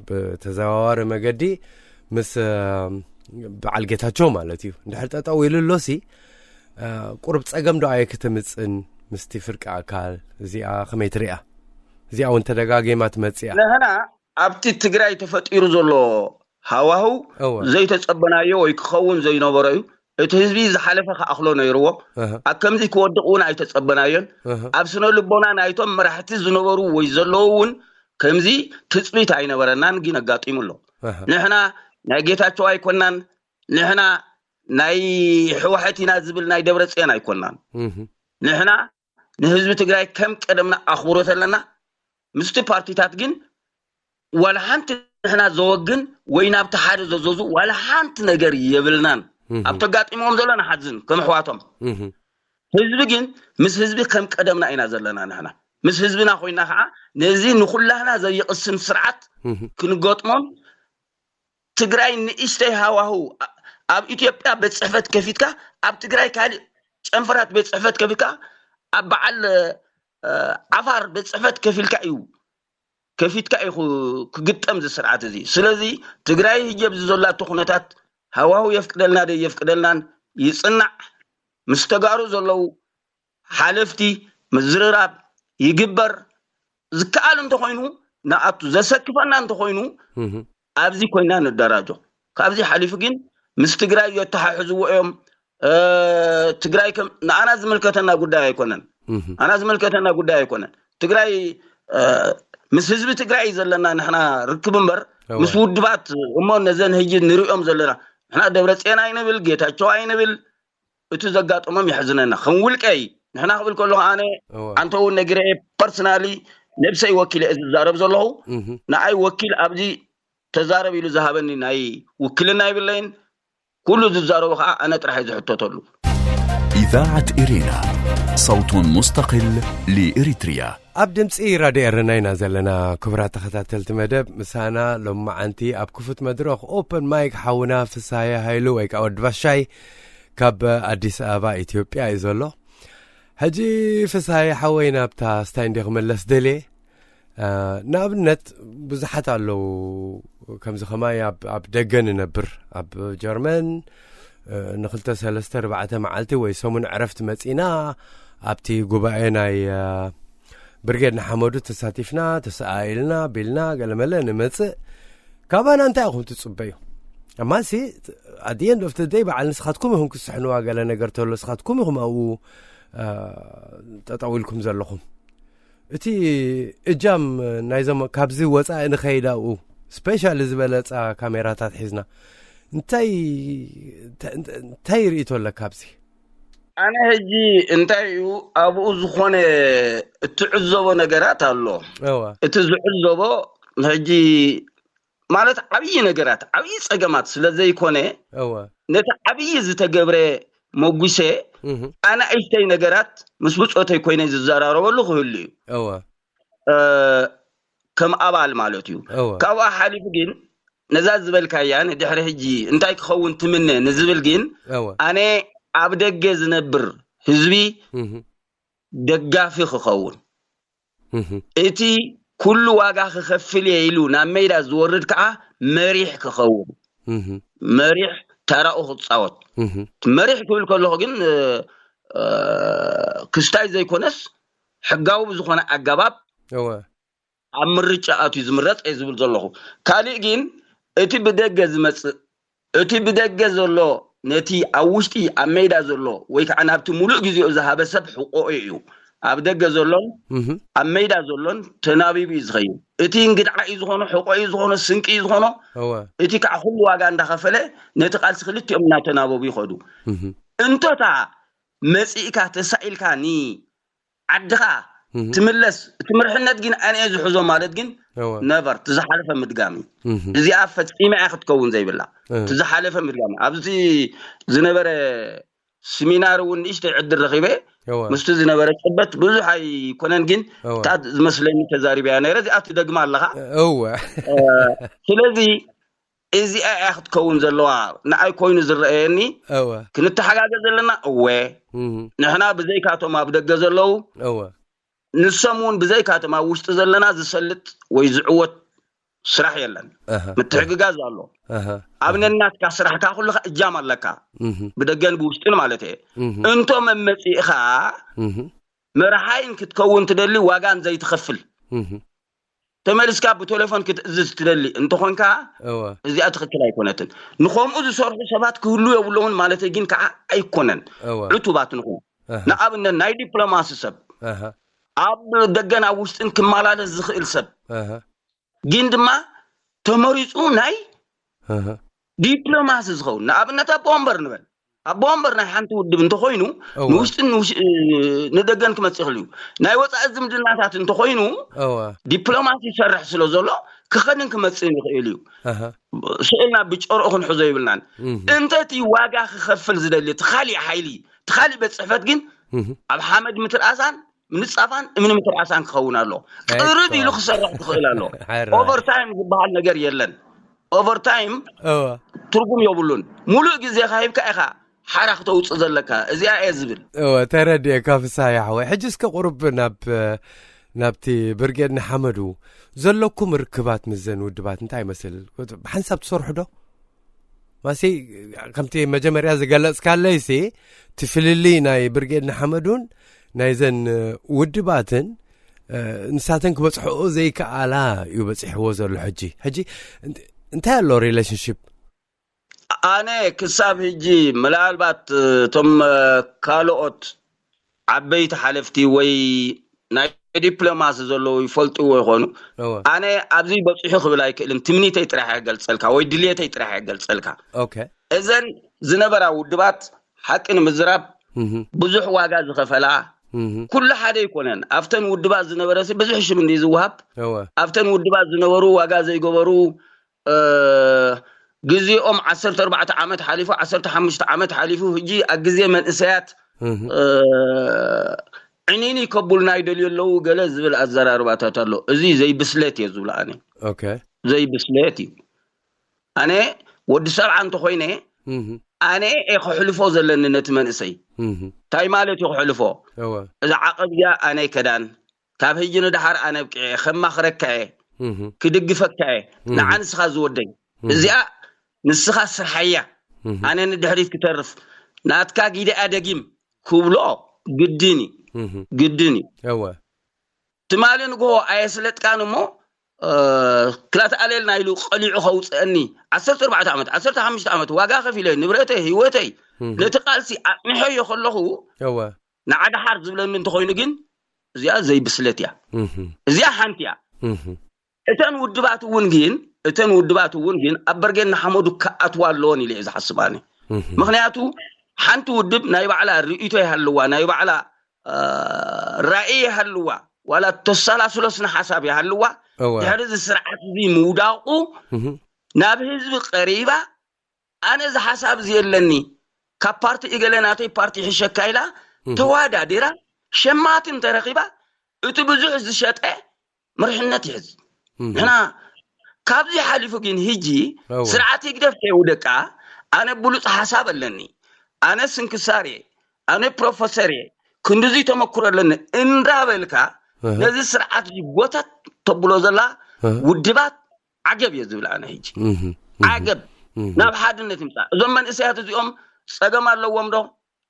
ብተዘዋዋሪ መገዲ ምስ እ፣ በዓል ጌታቸው ማለት እዩ እንድሕር ጠጠው ኢሉ ኣሎሲ እ፣ ቁሩብ ጸገም ዶ ኣየክተምጽን ምስቲ ፍርቂ ኣካል እዚኣ ከመይ ትሪኣ? እዚኣ እውን ተደጋጊማ ትመጽእ እያ። ንሕና ኣብቲ ትግራይ ተፈጢሩ ዘሎ ሃዋህው እወ ዘይተጸበናዮ ወይ ክኸውን ዘይነበሮ እዩ። እቲ ህዝቢ ዝሓለፈ ክኣኽሎ ነይርዎ። ኣብ ከምዚ ክወድቕ እውን ኣይተጸበናዮን። ኣብ ስነ ልቦና ናይቶም መራሕቲ ዝነበሩ ወይ ዘለዉ እውን ከምዚ ትጽቢት ኣይነበረናን፣ ግን ኣጋጢሙ ኣሎ። ንሕና ናይ ጌታቸው ኣይኮናን፣ ንሕና ናይ ህወሓት ኢና ዝብል ናይ ደብረጽዮን ኣይኮናን። ንሕና ንህዝቢ ትግራይ ከም ቀደምና ኣኽብሮት ኣለና። ምስቲ ፓርቲታት ግን ዋላ ሓንቲ ንሕና ዘወግን ወይ ናብቲ ሓደ ዘዘዙ ዋላ ሓንቲ ነገር የብልናን። ኣብ ተጋጢሞም ዘሎ ንሓዝን ከም ኣሕዋቶም። ህዝቢ ግን ምስ ህዝቢ ከም ቀደምና ኢና ዘለና። ንሕና ምስ ህዝብና ኮይና ከዓ ነዚ ንኩላህና ዘየቕስን ስርዓት ክንገጥሞን ትግራይ ንእሽተይ ሃዋሁ ኣብ ኢትዮጵያ ቤት ጽሕፈት ከፊትካ ኣብ ትግራይ ካልእ ጨንፈራት ቤት ጽሕፈት ከፊትካ ኣብ በዓል ዓፋር ቤት ጽሕፈት ከፊልካ እዩ ከፊትካ እዩ ክግጠም እዚ ስርዓት እዚ። ስለዚ ትግራይ ህጂ ኣብዚ ዘላቶ ኩነታት ሃዋሁ የፍቅደልና ዶ የፍቅደልናን ይጽናዕ። ምስ ተጋሩ ዘለዉ ሓለፍቲ ምዝርራብ ይግበር። ዝከኣል እንተኾይኑ ንኣቱ፣ ዘሰክፈና እንተኾይኑ ኣብዚ ኮይና ንደራጆ። ካብዚ ሓሊፉ ግን ምስ ትግራይ የተሓሕዝዎ እዮም። ትግራይ ከም ንኣና ዝምልከተና ጉዳይ ኣይኮነን። ኣና ዝምልከተና ጉዳይ ኣይኮነን። ትግራይ ምስ ህዝቢ ትግራይ ዘለና ንሕና ርክብ እምበር ምስ ውድባት እሞ ነዘን ህጂ ንሪኦም ዘለና ንሕና ደብረ ፅዮን ኣይንብል፣ ጌታቸው ኣይንብል። እቲ ዘጋጠሞም የሕዝነና። ከም ውልቀይ ንሕና ክብል ከለኹ ኣነ ኣንተ እውን ነጊረ ፐርሰናሊ ነብሰይ ወኪለ እየ ዝዛረብ ዘለኹ። ንኣይ ወኪል ኣብዚ ተዛረብ ኢሉ ዝሃበኒ ናይ ውክልና ይብለይን። ኩሉ ዝዛረቦ ከዓ ኣነ ጥራሕ እየ ዝሕተተሉ። إذاعة إرينا، صوت مستقل لإريتريا. ኣብ ድምፂ ራድዮ ኤረና ኢና ዘለና። ክቡራት ተኸታተልቲ መደብ፣ ምሳና ሎማዓንቲ ኣብ ክፉት መድረኽ ኦፐን ማይክ ሓውና ፍሳየ ሃይሉ ወይ ከዓ ወዲ ባሻይ ካብ ኣዲስ ኣበባ ኢትዮጵያ እዩ ዘሎ። ሕጂ ፍሳየ ሓወይ ናብታ ስታይ እንዲ ክመለስ ደልየ። ንኣብነት ብዙሓት ኣለዉ ከምዚ ከማይ ኣብ ደገ ንነብር ኣብ ጀርመን ንክልተ ሰለስተ ርባዕተ መዓልቲ ወይ ሰሙን ዕረፍቲ መፂና ኣብቲ ጉባኤ ናይ ብርጌድ ንሓመዱ ተሳቲፍና ተሰኣኢልና ቢልና ገለመለ ንመፅእ። ካባና እንታይ ኢኹም ትፅበዩ? እማሲ ኣድየንድ ኦፍ ደይ በዓል ንስኻትኩም ኢኹም ክስሕንዋ ገለ ነገር ተሎ ንስኻትኩም ኢኹም ኣብኡ ጠጠው ኢልኩም ዘለኹም። እቲ እጃም ናይዞም ካብዚ ወፃኢ ንኸይድ ኣብኡ ስፔሻሊ ዝበለፃ ካሜራታት ሒዝና እንታይ እንታይ ርእቶ ኣለካ ኣብዚ? ኣነ ሕጂ እንታይ እዩ ኣብኡ ዝኾነ እትዕዘቦ ነገራት ኣሎ። እቲ ዝዕዘቦ ሕጂ ማለት ዓብዪ ነገራት ዓብዪ ፀገማት ስለ ዘይኮነ ነቲ ዓብዪ ዝተገብረ መጉሰ ኣናእሽተይ ነገራት ምስ ብፆተይ ኮይነ ዝዘራረበሉ ክህሉ እዩ። ከም ኣባል ማለት እዩ። ካብኣ ሓሊፉ ግን ነዛ ዝበልካያ ንድሕሪ ሕጂ እንታይ ክኸውን ትምነ ንዝብል ግን ኣነ ኣብ ደገ ዝነብር ህዝቢ ደጋፊ ክኸውን እቲ ኩሉ ዋጋ ክኸፍል እየ ኢሉ ናብ ሜዳ ዝወርድ ከዓ መሪሕ ክኸውን መሪሕ ተራኡ ክፃወት መሪሕ ክብል ከለኹ ግን ክስታይ ዘይኮነስ ሕጋዊ ብዝኾነ ኣገባብ ኣብ ምርጫ ኣትዩ ዝምረፅ እየ ዝብል ዘለኹ። ካሊእ ግን እቲ ብደገ ዝመፅእ እቲ ብደገ ዘሎ ነቲ ኣብ ውሽጢ ኣብ ሜዳ ዘሎ ወይ ከዓ ናብቲ ሙሉእ ግዜኡ ዝሃበ ሰብ ሕቆኡ እዩ። ኣብ ደገ ዘሎን ኣብ ሜዳ ዘሎን ተናቢቡ እዩ ዝኸይድ። እቲ እንግድዓ እዩ ዝኾኖ፣ ሕቆ እዩ ዝኾኖ፣ ስንቂ እዩ ዝኾኖ። እቲ ከዓ ኩሉ ዋጋ እንዳኸፈለ ነቲ ቃልሲ ክልቲኦም እናተናበቡ ይኸዱ። እንቶታ መፂእካ ተሳኢልካ ኒ ዓድኻ ትምለስ እቲ ምርሕነት ግን ኣነ ዝሕዞ ማለት ግን ነቨር ትዝሓለፈ ምድጋሚ እዚኣ ፈፂመ እያ ክትከውን ዘይብላ ትዝሓለፈ ምድጋሚ ኣብዚ ዝነበረ ስሚናር እውን ንእሽተይ ዕድል ረኺበ ምስቲ ዝነበረ ፅበት ብዙሕ ኣይኮነን ግን እታ ዝመስለኒ ተዛሪበያ ነይረ እዚኣ ትደግማ ኣለኻ እወ ስለዚ እዚኣ እያ ክትከውን ዘለዋ ንኣይ ኮይኑ ዝረኣየኒ እወ ክንተሓጋገዝ ዘለና እወ እም፣ ንሕና ብዘይካቶም ኣብ ደገ ዘለዉ እወ ንሶም እውን ብዘይካቶም ኣብ ውሽጢ ዘለና ዝሰልጥ ወይ ዝዕወት ስራሕ የለን ኣሃ፣ ምትሕግጋዝ ኣሎ ኣሃ፣ ኣብ ነናትካ ስራሕካ ኩልካ እጃም ኣለካ እም፣ ብደገን ብውሽጥን ማለት እየ እም፣ እንቶም መመፂእኻ እም፣ መርሓይን ክትከውን ትደሊ ዋጋን ዘይትኸፍል እም፣ ተመልስካ ብቴሌፎን ክትእዝዝ ትደሊ እንተኾንካ፣ እወ እዚኣ ትኽክል ኣይኮነትን። ንኸምኡ ዝሰርሑ ሰባት ክህሉ የብሎምን ማለት ግን ከዓ ኣይኮነን። እወ ዕቱባት ንኹን። ኣሃ ንኣብነት ናይ ዲፕሎማሲ ሰብ፣ ኣሃ ኣብ ደገን ኣብ ውሽጥን ክመላለስ ዝኽእል ሰብ፣ ኣሃ ግን ድማ ተመሪፁ ናይ ኣሃ ዲፕሎማሲ ዝኸውን፣ ንኣብነት ኣቦ ወንበር ንበል፣ ኣቦ ወንበር ናይ ሓንቲ ውድብ እንተኮይኑ እወ ንውሽጥን ንውሽ- ንደገን ክመፅእ ይኽእል እዩ። ናይ ወፃኢ ዝምድናታት እንተኮይኑ እወ ዲፕሎማሲ ይሰርሕ ስለ ዘሎ ክኸድን ክመፅእን ይኽእል እዩ። ኣሃ ስእልና ብጨርኦ ክንሕዞ ይብልናን። እህ እንተ እቲ ዋጋ ክኸፍል ዝደሊ እቲ ካሊእ ሓይሊ፣ እቲ ካሊእ ቤት ፅሕፈት ግን እህ ኣብ ሓመድ ምትርኣሳን ምንፃፋን እምኒ ምትርኣሳን ክኸውን ኣሎ። ኣይ፣ ቅርብ ኢሉ እኮ። ክሰርሕ ዝኽእል ኣሎ። ሓራይ ኦቨርታይም ዝበሃል ነገር የለን። ኦቨርታይም እወ ትርጉም የብሉን። ሙሉእ ግዜኻ ሂብካ ኢኻ ሓራ ክተውፅእ ዘለካ። እዚኣ እየ ዝብል። እወ ተረዲኤካ ፍስሃ ሓወይ። ሕጂ እስከ ቁሩብ ናብ ናብቲ ብርጌድ ንሓመዱ ዘለኩም ርክባት ምስ ዘን ውድባት እንታይ ይመስል? ብሓንሳብ ትሰርሑ ዶ? ማሲ ከምቲ መጀመርያ ዝገለጽካለይሲ እቲ ፍልልይ ናይ ብርጌድ ንሓመዱን ናይ ዘን ውድባትን እ፣ ንሳተን ክበጽሕኦ ዘይከኣላ እዩ በጺሕዎ ዘሎ። ሕጂ ሕጂ እንት- እንታይ ኣሎ ሪሌሽንሽፕ? ኣነ ክሳብ ሕጂ ምናልባት እቶም እ፣ ካልኦት ዓበይቲ ሓለፍቲ ወይ ናይ ዲፕሎማሲ ዘለዉ ይፈልጥዎ ይኾኑ። እወ ኣነ ኣብዚ በፂሑ ክብል ኣይክእልን። ትምኒተይ ጥራሕ እየ ገልፀልካ ወይ ድልየተይ ጥራሕ እየ ገልፀልካ። ኦኬ እዘን ዝነበራ ውድባት ሓቂ ንምዝራብ እህ ብዙሕ ዋጋ ዝኸፈላ እህ ኩሉ ሓደ ኣይኮነን። ኣብተን ውድባት ዝነበረ ሲ ብዙሕ ሽም እንዲ ዝወሃብ እወ ኣብተን ውድባት ዝነበሩ ዋጋ ዘይገበሩ እ፣ ግዜኦም ዓሰርተ ኣርባዕተ ዓመት ሓሊፉ፣ ዓሰርተ ሓሙሽተ ዓመት ሓሊፉ። ሕጂ ኣብ ግዜ መንእሰያት እህ እ፣ ዕኒኒ ከቡልና ይደልዩ ኣለዉ ገለ ዝብል ኣዘራርባታት ኣሎ። እዚ ዘይብስለት እየ ዝብሎ ኣነ። ኦኬ ዘይብስለት እዩ። ኣነ ወዲ ሰብዓ እንተኾይነ እህ ኣነ እየ ከሕልፎ ዘለኒ ነቲ መንእሰይ። እህ እንታይ ማለት እዩ ከሕልፎ? እወ እዛ ዓቐብ እዚኣ ኣነ ከዳን ካብ ሕጂ ንደሓር ኣነ ኣብቅዐ ከማኽረካ እየ እህ ክድግፈካ እየ። እህ ንዓ ንስኻ ዝወደይ እህ እዚኣ ንስኻ ስርሓያ እህ ኣነ ንድሕሪት ክተርፍ ናትካ ጊደኣ ደጊም ክብሎ ግድን እዩ እህ ግድን እዩ። እወ ትማሊ ንግሆ ኣየስለጥካን እሞ እ፣ ክላተ ኣሌልና ኢሉ ቀሊዑ ከውፅአኒ ዓሰርተ ኣርባዕተ ዓመት ዓሰርተ ሓሙሽተ ዓመት ዋጋ ከፊለ ንብረተይ ህይወተይ እህ ነቲ ቃልሲ ኣፅኒሐዮ ከለኹ እወ ንዓ ደሓር ዝብለኒ እንተኮይኑ ግን እዚኣ ዘይብስለት እያ። እህ እዚኣ ሓንቲ እያ። እህ እተን ውድባት እውን ግን እተን ውድባት እውን ግን ኣብ በርጌድ ንሓመዱ ክኣትዋ ኣለዎን ኢለ እየ ዝሓስብ ኣነ። እህ ምክንያቱ ሓንቲ ውድብ ናይ ባዕላ ርእይቶ ይሃልዋ፣ ናይ ባዕላ እ፣ ራእይ ይሃልዋ፣ ዋላ ተሰላስሎ ስነ ሓሳብ ይሃልዋ፣ እወ ድሕሪ እዚ ስርዓት እዚ ምውዳቑ እህ ናብ ህዝቢ ቀሪባ ኣነ እዚ ሓሳብ እዚ የለኒ ካብ ፓርቲ እገለ ናተይ ፓርቲ ይሕሸካ ኢላ እህ ተዋዳዲራ ሸማቲ እንተረኺባ እቲ ብዙሕ ዝሸጠ መሪሕነት ይሕዝ። እህ ንሕና ካብዚ ሓሊፉ ግን ህጂ እወ ስርዓት ህግደፍ ከየውደቃ ኣነ ብሉፅ ሓሳብ ኣለኒ፣ ኣነ ስንክሳር እየ፣ ኣነ ፕሮፈሰር እየ፣ ክንድዚ ተመክሮ ኣለኒ እንዳበልካ እህ ነዚ ስርዓት እዚ ጎተት ተብሎ ዘላ እህ ውድባት ዓገብ እየ ዝብል ኣነ። ህጂ እህ ዓገብ እህ ናብ ሓድነት ይምፃእ። እዞም መንእሰያት እዚኦም ፀገም ኣለዎም ዶ?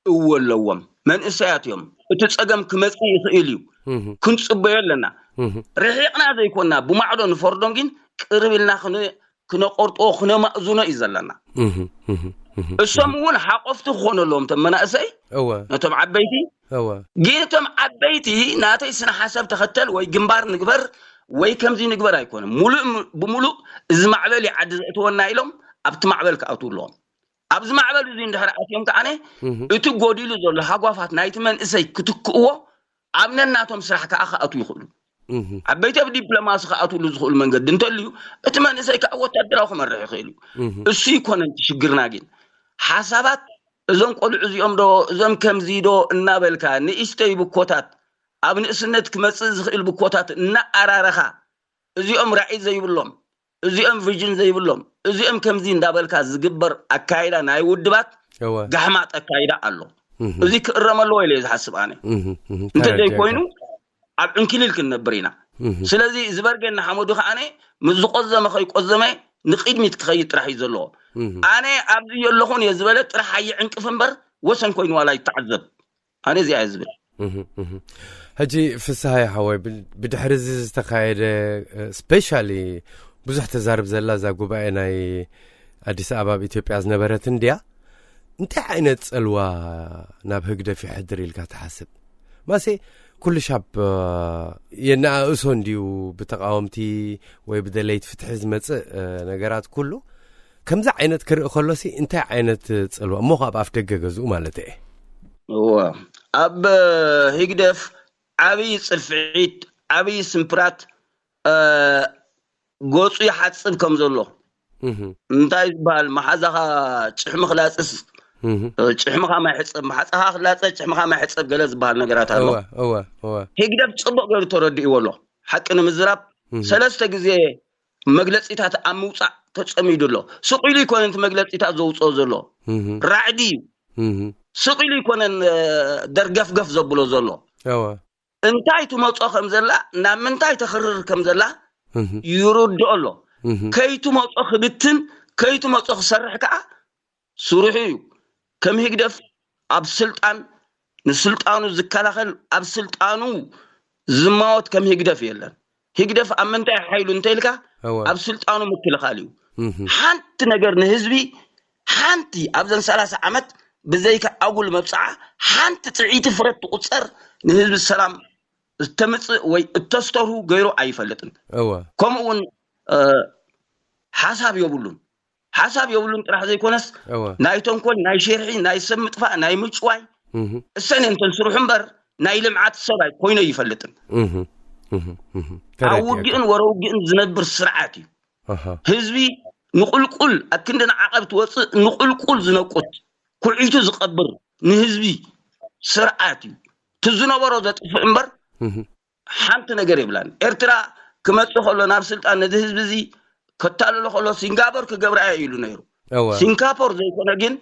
እዎ ኣለዎም። መንእሰያት እዮም። እቲ ፀገም ክመፅእ ይኽእል እዩ። እህ ክንፅበዮ ኣለና። እህ ርሒቕና ዘይኮንና ብማዕዶ ንፈርዶም ግን ቅርብ ኢልና ክነ- ክነቆርጦ ክነማእዝኖ እዩ ዘለና። እህ እህ እህ እሶም እውን ሓቆፍቲ ክኾኑ ኣለዎም እቶም መናእሰይ እወ ነቶም ዓበይቲ። እወ ግን እቶም ዓበይቲ ናተይ ስነ ሓሳብ ተኸተል ወይ ግንባር ንግበር ወይ ከምዚ ንግበር ኣይኮነን። ሙሉእ ም- ብሙሉእ እዚ ማዕበል እዩ ዓዲ ዘእትወና ኢሎም ኣብቲ ማዕበል ክኣትዉ ኣለዎም። ኣብዚ ማዕበል እዚ እንድሕር ኣትዮም ከዓነ እህ እቲ ጎዲሉ ዘሎ ሃጓፋት ናይቲ መንእሰይ ክትክእዎ ኣብ ነናቶም ስራሕ ከዓ ክኣትዉ ይኽእሉ። እህ ዓበይቲ ኣብ ዲፕሎማሲ ክኣትውሉ ዝኽእሉ መንገዲ እንተልዩ እቲ መንእሰይ ከዓ ወታደራዊ ክመርሕ ይኽእል እዩ። እህ እሱ ይኮነን እቲ ሽግርና ግን ሓሳባት እዞም ቆልዑ እዚኦም ዶ እዞም ከምዚ ዶ እናበልካ ንእሽተይ ብኮታት ኣብ ንእስነት ክመፅእ ዝኽእል ብኮታት እናኣራረኻ እዚኦም ራዕይ ዘይብሎም እዚኦም ቪዥን ዘይብሎም እዚኦም ከምዚ እንዳበልካ ዝግበር ኣካይዳ ናይ ውድባት እወ ጋሕማጥ ኣካይዳ ኣሎ። እህ እዚ ክእረም ኣለዎ ኢለ ዝሓስብ ኣነ። እህ እህ እንተዘይኮይኑ ተረዲኤካ። ኣብ ዕንክሊል ክንነብር ኢና። እህ ስለዚ እዚ በርጌድ ንሓመዱ ከዓነ ምስ ዝቆዘመ ከይቆዘመ ንቅድሚት ክኸይድ ጥራሕ እዩ ዘለዎ። እህ ኣነ ኣብዚ የለኹን እየ ዝበለ ጥራሕ ኣይዕንቅፍ እምበር ወሰን ኮይኑ ዋላ ይተዓዘብ። ኣነ እዚኣ እየ ዝብል። እህ፣ እህ። ሕጂ ፍስሃየ ሓወይ፣ ብ-፣ ብድሕሪ እዚ ዝተኻየደ፣ እ፣ ስፔሻሊ ብዙሕ ተዛርብ ዘላ እዛ ጉባኤ ናይ ኣዲስ ኣበባ ኣብ ኢትዮጵያ ዝነበረት እንድያ። እንታይ ዓይነት ጸልዋ ናብ ህግደፍ ይሕድር ኢልካ ትሓስብ? ማሴ፣ ኩሉ ሻብ፣ እ፣ የነኣእሶ እንድዩ ብተቃወምቲ ወይ ብደለይት ፍትሒ ዝመጽእ፣ እ፣ ነገራት ኩሉ። ከምዚ ዓይነት ክርኢ ከሎሲ እንታይ ዓይነት ጸልዋ? እሞ ካብ ኣፍ ደገ ገዝኡ ማለት እየ። እወ። ኣብ ህግደፍ ዓብዪ ጽፍዒት፣ ዓብዪ ስምፕራት፣ እ፣ ገጹ ይሓጽብ ከም ዘሎ። እህ። እንታይ ዝበሃል፣ መሓዛኻ ጭሕሚ ክላጽስ፣ እህ። እ፣ ጭሕምኻ ማይ ሕጸብ፣ መሓዛኻ ክላጸ ጭሕምኻ ማይ ሕጸብ ገለ ዝበሃል ነገራት ኣሎ። እወ፣ እወ፣ እወ። ህግደፍ ጽቡቕ ገይሩ ተረዲእዎ ኣሎ። ሓቂ ንምዝራብ፣ እህ። ሰለስተ ግዜ መግለጺታት ኣብ ምውጻእ ተጸሚዱ ኣሎ። ስቕ ኢሉ ይኮነን እቲ መግለጺታት ዘውጽኦ ዘሎ። እህ። ራዕዲ እዩ። እህ። ስቕ ኢሉ ይኮነን፣ እ፣ ደርገፍገፍ ዘብሎ ዘሎ። እወ። እንታይ ትመጾ ከም ዘላ፣ ናብ ምንታይ ተኽርር ከም ዘላ እህ። ይርድኦ ኣሎ። እህ። ከይትመጾ ክብትን፣ ከይትመጾ ክሰርሕ ከኣ ስርሑ እዩ። ከም ህግደፍ ኣብ ስልጣን፣ ንስልጣኑ ዝከላኸል፣ ኣብ ስልጣኑ ዝማወት ከም ህግደፍ የለን። ህግደፍ ኣብ ምንታይ ሓይሉ እንተ ኢልካ፣ እወ። ኣብ ስልጣኑ ምክልኻል እዩ። እህ። ሓንቲ ነገር ንህዝቢ፣ ሓንቲ ኣብዘን ሰላሳ ዓመት ብዘይካ ኣጉል መብጽዓ፣ ሓንቲ ጥዕይቲ ፍረ ትቑጸር ንህዝቢ ሰላም እተምጽእ ወይ እተስተርሁ ገይሩ ኣይፈልጥን። እወ። ከምኡ እውን፣ እ፣ ሓሳብ የብሉን። ሓሳብ የብሉን ጥራሕ ዘይኮነስ፣ እወ። ናይ ተንኮል፣ ናይ ሸርሒ፣ ናይ ሰብ ምጥፋእ፣ ናይ ምጭዋይ፣ እህ። እሰን እየን እተን ስርሑ እምበር፣ ናይ ልምዓት ሰብ ኣይ-፣ ኮይኑ ኣይፈልጥን። እህ፣ እህ፣ እህ። ኣብ ተረዲኤካ። ውግእን ወረ ውግእን ዝነብር ስርዓት እዩ። ኣሃ። ህዝቢ ንቁልቁል፣ ኣብ ክንዲ ንዓቐብ ትወፅእ፣ ንቁልቁል ዝነቁት፣ ኩዒቱ ዝቐብር ንህዝቢ ስርዓት እዩ። እቲ ዝነበሮ ዘጥፍእ እምበር፣ እህ። ሓንቲ ነገር የብላን። ኤርትራ ክመጽእ ከሎ ናብ ስልጣን ነዚ ህዝቢ እዚ ከታልሎ ከሎ ሲንጋፖር ክገብራ እየ ኢሉ ነይሩ። እወ። ሲንጋፖር ዘይኮነ ግን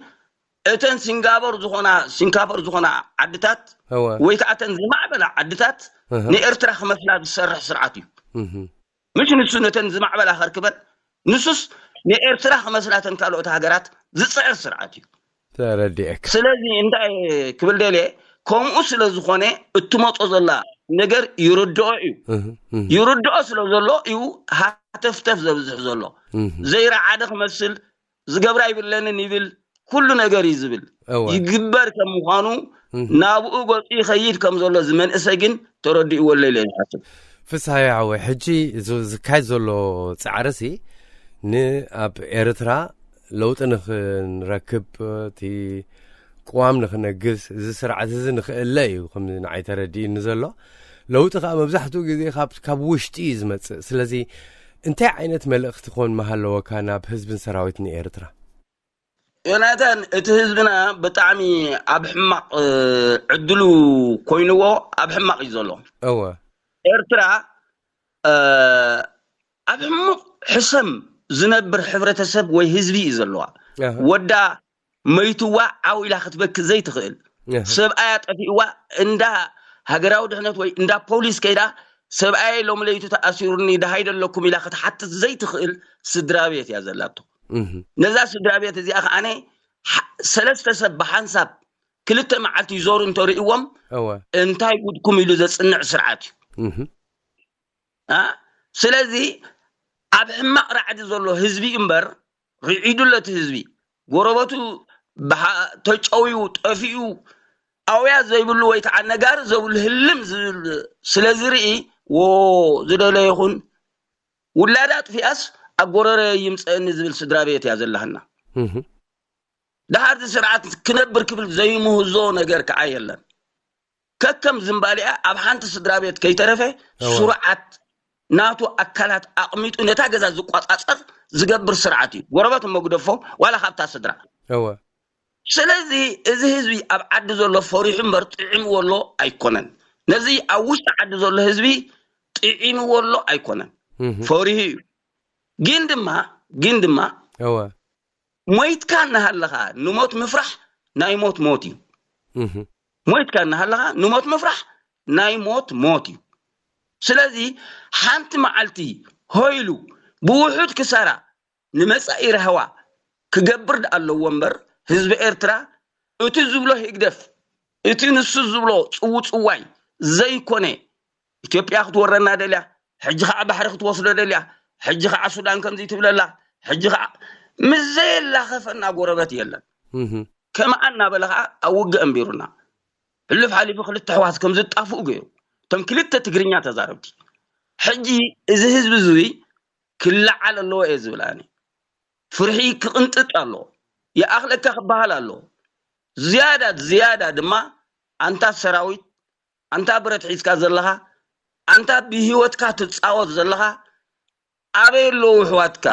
እተን ሲንጋፖር ዝኾና፣ ሲንጋፖር ዝኾና ዓድታት እወ። ወይ ከዓ እተን ዝማዕበላ ዓድታት እህ። ንኤርትራ ክመስላ ዝሰርሕ ስርዓት እዩ። እህ። ምሽ ንሱ ነተን ዝማዕበላ ከርክበን፣ ንሱስ ንኤርትራ ክመስላተን ካልኦት ሃገራት ዝጽዕር ስርዓት እዩ። ተረዲኤካ። ስለዚ እንታይ ክብል ደልየ፣ ከምኡ ስለ ዝኾነ እትመጾ ዘላ ነገር ይርድኦ እዩ። እህ፣ እህ። ይርድኦ ስለ ዘሎ እዩ ሃተፍተፍ ዘብዝሕ ዘሎ። እህ። ዘይረዓደ ክመስል፣ ዝገብራ ይብለንን ይብል፣ ኩሉ ነገር እዩ ዝብል። እወ። ይግበር ከም ምዃኑ እህ። ናብኡ ገጹ ይኸይድ ከም ዘሎ እዚ መንእሰይ ግን ተረዲእዎ ኣሎ ኢለ ይሓስብ። ፍስሃየ ሓወይ፣ ሕጂ እዚ ዝካየድ ዘሎ ጻዕርሲ ንኣብ ኤርትራ ለውጢ ንኽንረክብ፣ እቲ ቅዋም ንኽነግስ፣ እዚ ስርዓት እዚ ንኽእለ እዩ፣ ከም ንዓይ ተረዲእኒ ዘሎ። ለውጢ ከኣ መብዛሕትኡ ግዜ ካብ፣ ካብ ውሽጢ እዩ ዝመጽእ። ስለዚ እንታይ ዓይነት መልእኽቲ ኮን ምሃለወካ ናብ ህዝብን ሰራዊትን ኤርትራ? ዮናታን፣ እቲ ህዝብና ብጣዕሚ ኣብ ሕማቕ፣ እ፣ ዕድሉ ኮይንዎ ኣብ ሕማቕ እዩ ዘሎ። እወ። ኤርትራ፣ እ፣ ኣብ ሕሙቕ ሕሰም ዝነብር ሕብረተሰብ ወይ ህዝቢ እዩ ዘለዋ። ኣሃ። ወዳ መይትዋ ዓው ኢላ ክትበኪ ዘይትኽእል። ኣሃ። ሰብኣያ ጠፊእዋ እንዳ ሃገራዊ ድሕነት ወይ እንዳ ፖሊስ ከይዳ ሰብኣየ ሎሚ ለይቱ ተኣሲሩኒ ደሃይ ደለኩም ኢላ ክትሓትት ዘይትኽእል ስድራ ቤት እያ ዘላቶ። እህ። ነዛ ስድራ ቤት እዚኣ ከዓነ ሓ-፣ ሰለስተ ሰብ ብሓንሳብ ክልተ መዓልቲ ይዞሩ እንተርእይዎም እወ። እንታይ ጉድኩም ኢሉ ዘጽንዕ ስርዓት እዩ። እህ። ኣ? ስለዚ ኣብ ሕማቕ ራዕዲ ዘሎ ህዝቢ እምበር ርዒዱ ኣሎ እቲ ህዝቢ። ጎረበቱ ብሓ-፣ ተጨውዩ፣ ጠፊኡ፣ ኣውያት ዘይብሉ ወይ ከዓ ነጋሪ ዘብሉ ህልም ዝብል ስለ ዝርኢ፣ "ዎ፣ ዝደለየ ይኹን፣ ውላዳ ኣጥፊኣስ ኣብ ጎረረ ይምፀአኒ" ዝብል ስድራ ቤት እያ ዘለሃና። እህ። ደሓር እዚ ስርዓት ክነብር ክብል ዘይምህዞ ነገር ከዓ የለን። ከከም ዝምባሊኣ ኣብ ሓንቲ ስድራ ቤት ከይተረፈ እወ። ስርዓት ናቱ ኣካላት ኣቕሚጡ ነታ ገዛ ዝቆጻጸር ዝገብር ስርዓት እዩ። ጎረበት እሞ ግደፎ፣ ዋላ ካብታ ስድራ። እወ። ስለዚ እዚ ህዝቢ ኣብ ዓዲ ዘሎ ፈሪሑ እምበር ጥዒምዎ ኣሎ ኣይኮነን። ነዚ ኣብ ውሽጢ ዓዲ ዘሎ ህዝቢ ጥዒምዎ ኣሎ ኣይኮነን። እህ። ፈሪሁ እዩ። ግን ድማ፣ ግን ድማ እወ። ሞይትካ እናሃለኻ ንሞት ምፍራሕ ናይ ሞት ሞት እዩ። እህ። ሞይትካ እናሃለኻ ንሞት ምፍራሕ ናይ ሞት ሞት እዩ። ስለዚ ሓንቲ መዓልቲ ሆይሉ ብውሑድ ክሳራ ንመጻኢ ራህዋ ክገብር ደኣ ኣለዎ እምበር፣ ህዝቢ ኤርትራ እቲ ዝብሎ ህግደፍ እቲ ንሱ ዝብሎ ጽውጽዋይ ዘይኮነ፣ ኢትዮጵያ ክትወረና ደልያ፣ ሕጂ ከዓ ባሕሪ ክትወስዶ ደልያ፣ ሕጂ ከዓ ሱዳን ከምዚ ትብለላ፣ ሕጂ ከዓ ምስ ዘየላኸፈና ጎረበት የለን። ከምኣ እናበለ ከዓ ኣብ ውግእ ኣንቢሩና። ሕሉፍ ሓሊፉ ክልተ ኣሕዋት ከም ዝጣፍኡ ገይሩ፣ እቶም ክልተ ትግርኛ ተዛረብቲ። ሕጂ እዚ ህዝቢ እዚ ክለዓል ኣለዎ እየ ዝብል ኣነ። ፍርሒ ክቕንጥጥ ኣለዎ። ይኣኽለካ ክበሃል ኣለዎ። ዝያዳ ዝያዳ ድማ ኣንታ ሰራዊት፣ ኣንታ ብረት ሒዝካ ዘለኻ፣ ኣንታ ብህይወትካ ትጻወት ዘለኻ፣ ኣበይ ኣለዉ ኣሕዋትካ?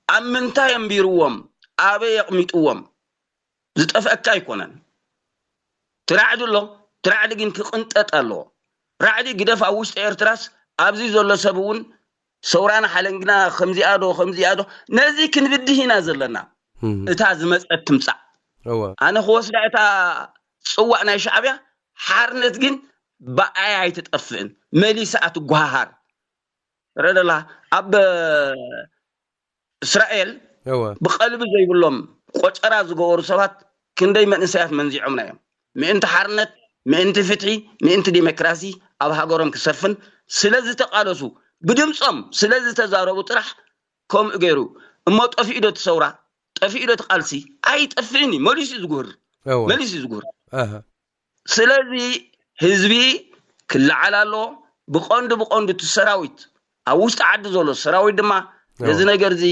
ኣብ ምንታይ ኣንቢርዎም? ኣበይ ኣቕሚጥዎም? ዝጠፍአካ ኣይኮነን። እቲ ራዕዲ ኣሎ፣ እቲ ራዕዲ ግን ክቕንጠጥ ኣለዎ። ራዕዲ ግደፍ ኣብ ውሽጢ ኤርትራስ ኣብዚ ዘሎ ሰብ እውን ሰውራና ሓለንግና ከምዚኣ ዶ ከምዚኣ ዶ፣ ነዚ ክንብድህ ኢና ዘለና። እታ ዝመጸት ትምጻእ። ኣነ ክወስዳ እታ ጽዋእ ናይ ሻዕብያ ሓርነት ግን ብኣይ ኣይትጠፍእን፣ መሊሳ ትጓሃሃር። ረደላ ኣብ እስራኤል ብቐልቢ ዘይብሎም ቆጸራ ዝገበሩ ሰባት ክንደይ መንእሰያት መንዚዖምና እዮም። ምእንቲ ሓርነት፣ ምእንቲ ፍትሒ፣ ምእንቲ ዲሞክራሲ ኣብ ሃገሮም ክሰፍን ስለ ዝተቓለሱ፣ ብድምጾም ስለ ዝተዛረቡ ጥራሕ ከምኡ ገይሩ። እሞ ጠፊኡ ዶ እቲ ሰውራ? ጠፊኡ ዶ እቲ ቃልሲ? ኣይጠፍእን እዩ። መሊሱ እዩ ዝጉህር። መሊሱ እዩ ዝጉህር። ስለዚ ህዝቢ ክለዓል ኣለዎ። ብቐንዱ ብቐንዱ እቲ ሰራዊት፣ ኣብ ውሽጢ ዓዲ ዘሎ ሰራዊት ድማ ነዚ ነገር እዚ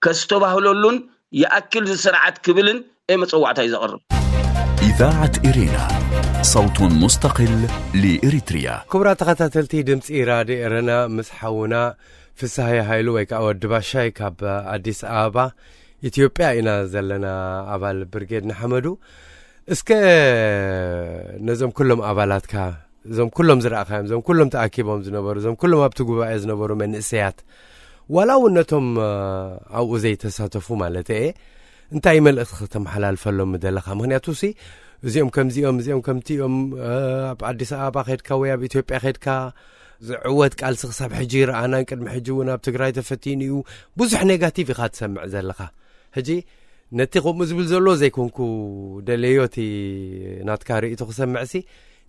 ከስተባህለሉን ይኣክል እዚ ስርዓት ክብልን እየ መጸዋዕታ እዩ ዘቕርብ። إذاعة إرينا، صوت مستقل لإريتريا. ክቡራት ተኸታተልቲ ድምፂ ራድዮ ኤረና፣ ምስ ሓውና ፍስሃየ ሃይሉ ወይ ከዓ ወዲ ባሻይ ካብ ኣዲስ ኣበባ ኢትዮጵያ ኢና ዘለና፣ ኣባል ብርጌድ ንሓመዱ። እስከ ነዞም ኩሎም ኣባላትካ፣ እዞም ኩሎም ዝረኣኻዮም፣ እዞም ኩሎም ተኣኪቦም ዝነበሩ፣ እዞም ኩሎም ኣብቲ ጉባኤ ዝነበሩ መንእሰያት፣ ዋላ እውን ነቶም ኣብኡ ዘይተሳተፉ ማለት እየ፣ እንታይ መልእኽቲ ከተመሓላልፈሎም ምደለኻ? ምኽንያቱ ሲ እዚኦም ከምዚኦም፣ እዚኦም ከምቲኦም፣ ኣብ ኣዲስ ኣበባ ኸድካ ወይ ኣብ ኢትዮጵያ ኸድካ ዝዕወት ቃልሲ ክሳብ ሕጂ ይረኣናን ቅድሚ ሕጂ እውን ኣብ ትግራይ ተፈቲኑ እዩ፣ ብዙሕ ኔጋቲቭ ኢኻ ትሰምዕ ዘለኻ። ሕጂ ነቲ ከምኡ ዝብል ዘሎ ዘይኮንኩ ደለዮ እቲ ናትካ ርእይቶ ክሰምዕሲ፣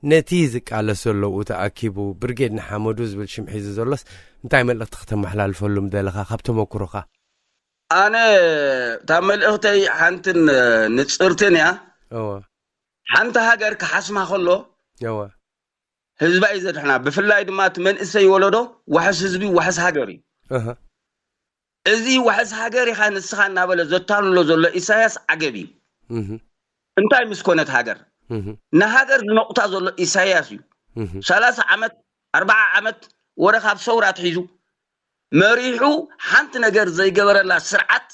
ነቲ ዝቃለስ ዘሎ ኣብኡ ተኣኪቡ ብርጌድ ንሓመዱ ዝብል ሽም ሒዙ ዘሎስ እንታይ መልእኽቲ ክተመሓላልፈሉ ምደለኻ ካብ ተመኩሮኻ? ኣነ እታ መልእኽተይ ሓንትን ንጽርትን እያ። እወ ሓንቲ ሃገር ክሓስማ ከሎ እወ ህዝባ እዩ ዘድሕና። ብፍላይ ድማ እቲ መንእሰይ ወለዶ ዋሕስ ህዝቢ ዋሕስ ሃገር እዩ። እህ እዚ ዋሕስ ሃገር ኢኻ ንስኻ እናበለ ዘታልሎ ዘሎ ኢሳያስ ዓገብ እዩ። እህ እንታይ ምስ ኮነት ሃገር? እህ ንሃገር ዝነቑታ ዘሎ ኢሳያስ እዩ። እህ ሰላሳ ዓመት ኣርባዓ ዓመት ወረ ካብ ሰውራ ኣትሒዙ መሪሑ ሓንቲ ነገር ዘይገበረላ ስርዓት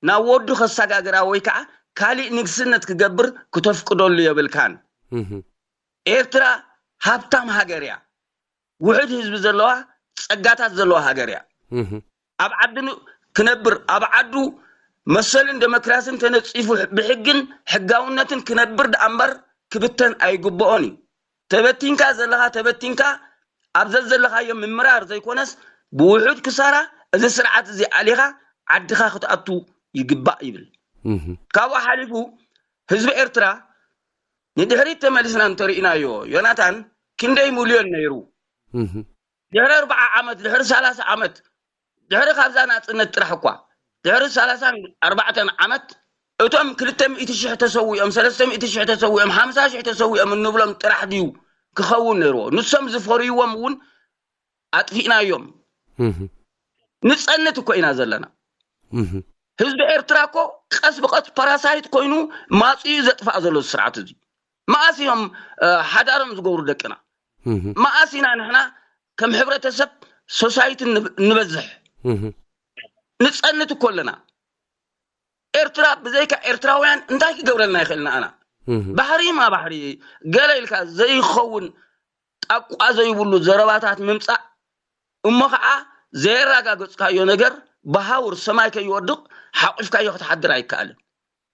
ናብ ወዱ ከሰጋግራ ወይ ከዓ ካሊእ ንግስነት ክገብር ክተፍቅደሉ የብልካን። እህ ኤርትራ ሃብታም ሃገር እያ። ውሑድ ህዝቢ ዘለዋ ጸጋታት ዘለዋ ሃገር እያ። እህ ኣብ ዓዲ ን- ክነብር ኣብ ዓዱ መሰልን ዴሞክራስን ተነጺፉ ብሕግን ሕጋውነትን ክነብር ደኣ እምበር ክብተን ኣይግብኦን እዩ። ተበቲንካ ዘለኻ ተበቲንካ ኣብ ዘዘለኻዮ ምምራር ዘይኮነስ ብውሑድ ክሳራ እዚ ስርዓት እዚ ኣሊኻ ዓድኻ ክትኣቱ ይግባእ ይብል። እህ ካብኡ ሓሊፉ ህዝቢ ኤርትራ ንድሕሪት ተመሊስና እንተርኢናዮ ዮናታን ክንደይ ሚልዮን ነይሩ? እህ ድሕሪ ኣርባዓ ዓመት ድሕሪ ሰላሳ ዓመት ድሕሪ ካብዛ ናጽነት ጥራሕ እኳ ድሕሪ ሰላሳን ኣርባዕተን ዓመት እቶም ክልተ ሚእቲ ሽሕ ተሰዊኦም ሰለስተ ሚእቲ ሽሕ ተሰዊኦም ሓምሳ ሽሕ ተሰዊኦም እንብሎም ጥራሕ ድዩ ክኸውን ነይርዎ? ንሶም ዝፈርይዎም እውን ኣጥፊእናዮም። እህ ንጸንት እኮ ኢና ዘለና። እህ ህዝቢ ኤርትራ እኮ ቀስ ብቐስ ፓራሳይት ኮይኑ ማጽኡ ዘጥፋእ ዘሎ ስርዓት እዚ። መኣስ እዮም ሓዳሮም ዝገብሩ ደቅና? መኣስ ኢና ንሕና ከም ሕብረተሰብ ሶሳይቲ ንበዝሕ? ንፀንት እኮ ኣለና። ኤርትራ ብዘይካ ኤርትራውያን እንታይ ክገብረልና ይኽእል ንኣና? ባሕሪ ማ ባሕሪ ገለ ኢልካ ዘይኸውን ጣቋ ዘይብሉ ዘረባታት ምምፃእ እሞ ከዓ ዘየረጋገፅካዮ ነገር ብሃውር ሰማይ ከይወድቕ ሓቂፍካዮ ክትሓድር ኣይከኣልን።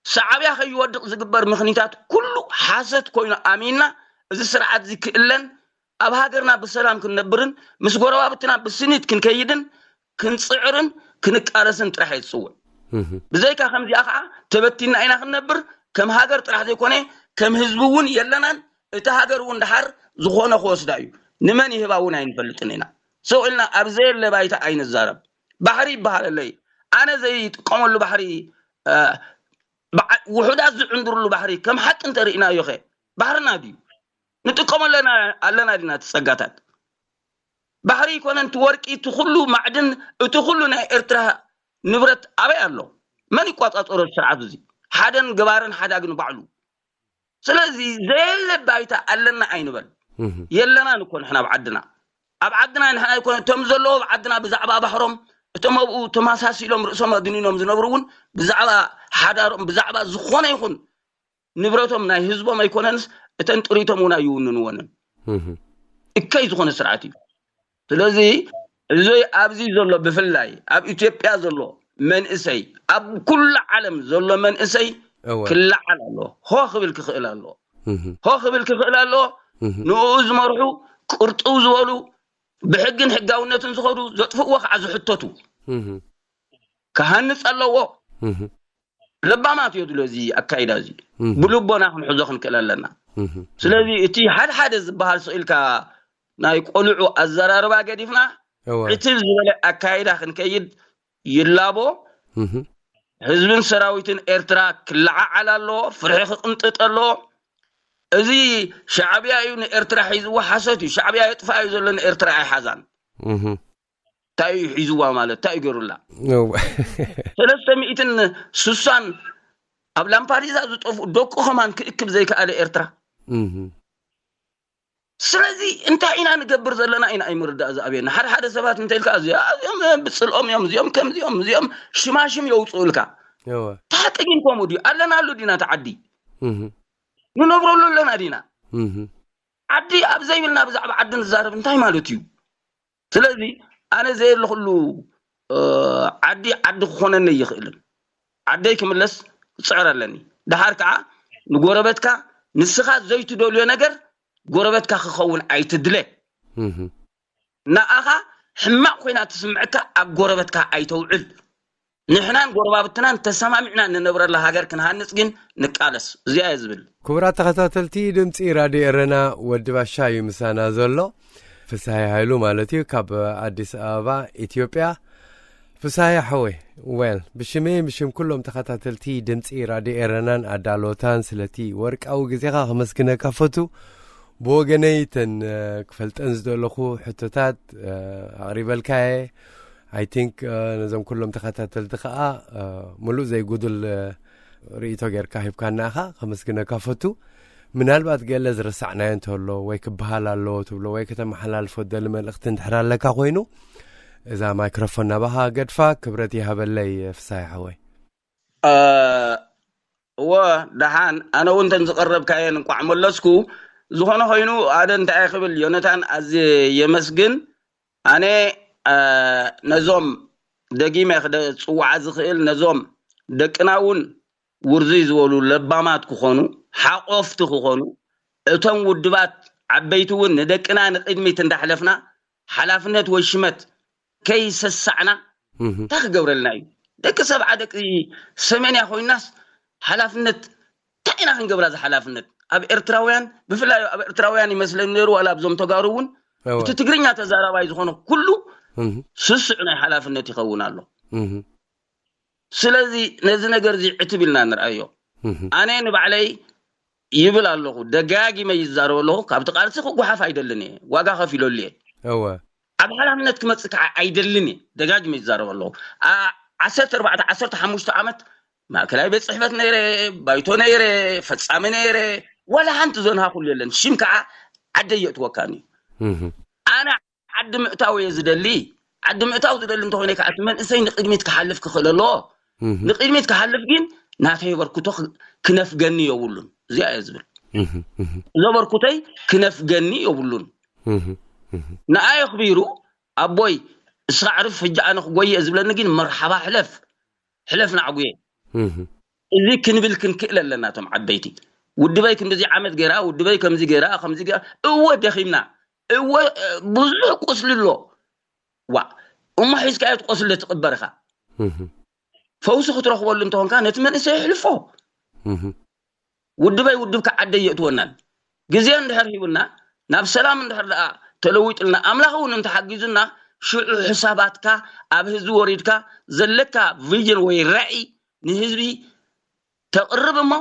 ሰዓብያ ከይወድቕ ዝግበር ምኽኒታት ኩሉ ሓሰት ኮይኑ ኣሚንና እዚ ስርዓት እዚ ክእለን ኣብ ሃገርና ብሰላም ክንነብርን ምስ ጎረባብትና ብስኒት ክንከይድን ክንፅዕርን ክንቃለስን ጥራሕ እየ ዝፅውዕ። ብዘይካ ከምዚኣ ከዓ ተበቲንና ኢና ክንነብር። ከም ሃገር ጥራሕ ዘይኮነ ከም ህዝቢ እውን የለናን። እቲ ሃገር እውን ድሓር ዝኾነ ክወስዳ እዩ። ንመን ይህባ እውን ኣይንፈልጥን ኢና። ሰው ኢልና ኣብ ዘየለ ባይታ ኣይንዛረብ። ባሕሪ ይበሃል ኣለይ። ኣነ ዘይጥቀመሉ ባሕሪ እ፣ በዓ- ውሑዳት ዝዕንድርሉ ባሕሪ ከም ሓቂ እንተርኢናዮ ኸ ባሕርና ድዩ? ንጥቀመለና ኣለና ዲና እቲ ጸጋታት? ባሕሪ ይኮነን እቲ ወርቂ፣ እቲ ኩሉ ማዕድን፣ እቲ ኩሉ ናይ ኤርትራ ንብረት ኣበይ ኣሎ? መን ይቋጻጸሮ ስርዓት እዚ? ሓደን ገባርን ሓዳግን ባዕሉ። ስለዚ ዘየለ ባይታ ኣለና ኣይንበል። የለናን እኮ ንሕና ኣብ ዓድና። ኣብ ዓድና ንሕና ይኮነ እቶም ዘለዉ ኣብ ዓድና ብዛዕባ ባሕሮም እቶም ኣብኡ ተመሳሲሎም ርእሶም ኣድኒኖም ዝነብሩ እውን ብዛዕባ ሓዳሮም ብዛዕባ ዝኾነ ይኹን ንብረቶም ናይ ህዝቦም ኣይኮነንስ እተን ጥሪቶም እውን ኣይውንንወንን። እከይ ዝኾነ ስርዓት እዩ። ስለዚ እዚ ኣብዚ ዘሎ ብፍላይ ኣብ ኢትዮጵያ ዘሎ መንእሰይ ኣብ ኩሉ ዓለም ዘሎ መንእሰይ እወ ክለዓል ኣሎ። ሆ ክብል ክኽእል ኣሎ። እህ። ሆ ክብል ክኽእል ኣሎ። እህ። ንኡ ዝመርሑ ቅርጥው ዝበሉ ብሕግን ሕጋውነትን ዝኸዱ ዘጥፍእዎ ከዓ ዝሕተቱ እህ። ክሃንፅ ኣለዎ። እህ። ለባማት የድሎ እዚ ኣካይዳ እዚ እህ። ብልቦና ክንሕዞ ክንክእል ኣለና። እህ። ስለዚ እቲ ሓደ ሓደ ዝበሃል ስኢልካ ናይ ቆልዑ ኣዘራርባ ገዲፍና እወ። ዕትብ ዝበለ ኣካይዳ ክንከይድ ይላቦ። እህ። ህዝብን ሰራዊትን ኤርትራ ክለዓዓል ኣለዎ። ፍርሒ ክቕንጥጥ ኣለዎ። እዚ ሻዕብያ እዩ ንኤርትራ ሒዝዋ፣ ሓሶት እዩ። ሻዕብያ የጥፋ እዩ ዘሎ፣ ንኤርትራ ኣይሓዛን። እህ። እንታይ እዩ ሒዝዋ ማለት እንታይ እዩ ገይሩላ? እወ። ሰለስተ ሚእትን ስሳን ኣብ ላምፓዲዛ ዝጠፍኡ ደቁ ከማን ክእክብ ዘይከኣለ ኤርትራ። እህ። ስለዚ እንታይ ኢና ንገብር ዘለና ኢና ኣይምርዳእ ዝኣብየና። ሓደ ሓደ ሰባት እንተ ኢልካ እዚኦም ብፅልኦም እዮም፣ እዚኦም ከምዚኦም፣ እዚኦም ሽማሽም የውፅኡልካ። እወ። እቲ ሓቂ ግን ከምኡ ድዩ? ኣለናሉ ዲና እቲ ዓዲ? እህ። ንነብረሉ ኣለና ዲና? እህ። ዓዲ ኣብ ዘይብልና ብዛዕባ ዓዲ ንዛረብ እንታይ ማለት እዩ? ስለዚ ኣነ ዘየለኹሉ እ፣ ዓዲ ዓዲ ክኾነኒ ኣይኽእልን። ዓደይ ክምለስ ክፅዕር ኣለኒ። ድሓር ከዓ ንጎረበትካ ንስኻ ዘይትደልዮ ነገር ጎረበትካ ክኸውን ኣይትድለ። እህ። ንኣኻ ሕማቕ ኮይና ትስምዐካ ኣብ ጎረበትካ ኣይተውዕል። ንሕናን ጎረባብትናን ተሰማሚዕና ንነብረላ ሃገር ክንሃንፅ ግን ንቃለስ። እዚኣ እየ ዝብል። ክቡራት ተኸታተልቲ ድምፂ ራድዮ ኤረና፣ ወዲ ባሻ እዩ ምሳና ዘሎ። ፍስሃይ ሃይሉ ማለት እዩ፣ ካብ ኣዲስ ኣበባ ኢትዮጵያ። ፍስሃይ ሓወይ፣ ዌል፣ ብሽመይ ብሽም ኩሎም ተኸታተልቲ ድምፂ ራድዮ ኤረናን ኣዳለወታን ስለቲ ወርቃዊ ግዜኻ ከመስግነካ ፈቱ። ብወገነይ እተን እ፣ ክፈልጠን ዝደለኹ ሕቶታት እ፣ ኣቕሪበልካየ። ኣይ ቲንክ ነዞም ኩሎም ተኸታተልቲ ከዓ እ፣ ምሉእ ዘይጉድል እ፣ ርእይቶ ጌርካ ሂብካና ኢኻ። ከመስግነካ ፈቱ። ምናልባት ገለ ዝረሳዕናዮ እንተሎ ወይ ክበሃል ኣለዎ ትብሎ ወይ ከተመሓላልፎ ደሊ መልእኽቲ እንድሕር ኣለካ ኮይኑ እዛ ማይክሮፎን ናባኻ ገድፋ። ክብረት ይሃበለይ ፍሳይ ሓወይ። እ፣ እወ፣ ደሓን። ኣነ እውን እተን ዝቐረብካየን እንቋዕ መለስኩ። ዝኾነ ኮይኑ ኣደ እንታይ ክብል ዮነታን ኣዝየ የመስግን። ኣነ እ፣ ነዞም ደጊመ ክደ- ጽዋዓ ዝኽእል ነዞም ደቅና እውን ውርዙይ ዝበሉ ለባማት ክኾኑ ሓቆፍቲ ክኾኑ እቶም ውድባት ዓበይቲ እውን ንደቅና ንቕድሚት እንዳሕለፍና ሓላፍነት ወይ ሽመት ከይሰሳዕና እንታይ ክገብረልና እዩ? ደቂ ሰብዓ ደቂ ሰሜንያ ኮይናስ ሓላፍነት እንታይ ኢና ክንገብራ? እዚ ሓላፍነት ኣብ ኤርትራውያን ብፍላይ ኣብ ኤርትራውያን ይመስለኒ ነይሩ ዋላ ኣብዞም ተጋሩ እውን እቲ ትግርኛ ተዛራባይ ዝኾነ ኩሉ ስሱዕ ናይ ሓላፍነት ይኸውን ኣሎ። ስለዚ ነዚ ነገር እዚ ዕትብ ኢልና ንርኣዮ። ኣነ ንባዕለይ ይብል ኣለኹ፣ ደጋጊመ ይዛረብ ኣለኹ። ካብቲ ቃልሲ ክጓሓፍ ኣይደልን እየ፣ ዋጋ ከፊለሉ እየ። እወ። ኣብ ሓላፍነት ክመጽእ ከዓ ኣይደልን እየ፣ ደጋጊመ ይዛረብ ኣለኹ። ዓ- ዓሰርተ ኣርባዕተ ዓሰርተ ሓሙሽተ ዓመት ማእከላይ ቤት ጽሕፈት ነይረ፣ ባይቶ ነይረ፣ ፈጻሚ ነይረ፣ ዋላ ሓንቲ ዘንሃ ኩሉ የለን። ሽም ከዓ ዓደይ የእትወካኒ እዩ። ኣነ ዓዲ ምእታው እየ ዝደሊ። ዓዲ ምእታው ዝደሊ እንተኾይነ ከዓ እቲ መንእሰይ ንቅድሚት ክሓልፍ ክኽእል ኣለዎ። ንቅድሚት ክሓልፍ ግን ናተይ በርክቶ ክ- ክነፍገኒ የብሉን። እዚኣ እየ ዝብል። ዘበርኩተይ ክነፍገኒ የብሉን። ንኣይ ኣኽቢሩ ኣቦይ እስኻ ዕርፍ ሕጂ ኣነ ክጎየ ዝብለኒ ግን መርሓባ ሕለፍ ሕለፍ ናዕጉየ። እዚ ክንብል ክንክእል ኣለና እቶም ዓበይቲ። ውድበይ ክንድዚ ዓመት ገይራ ውድበይ ከምዚ ገይራ ከምዚ ገይራ እወ ደኺምና እወ ብዙሕ ቁስሊ ኣሎ። ዋ እሞ ሒዝካዮ ትቆስሊ ትቕበር ኢኻ። ፈውሲ ክትረኽበሉ እንተኾንካ ነቲ መንእሰይ ኣሕልፎ። ውድበይ ውድብካ ዓደይ የእትወናን ግዜ እንድሕር ሂቡና፣ ናብ ሰላም እንድሕር ደኣ ተለዊጥልና፣ ኣምላኽ እውን እንተሓጊዙና፣ ሽዑ ሕሳባትካ ኣብ ህዝቢ ወሪድካ ዘለካ ቪዥን ወይ ራዕይ ንህዝቢ ተቕርብ እሞ፣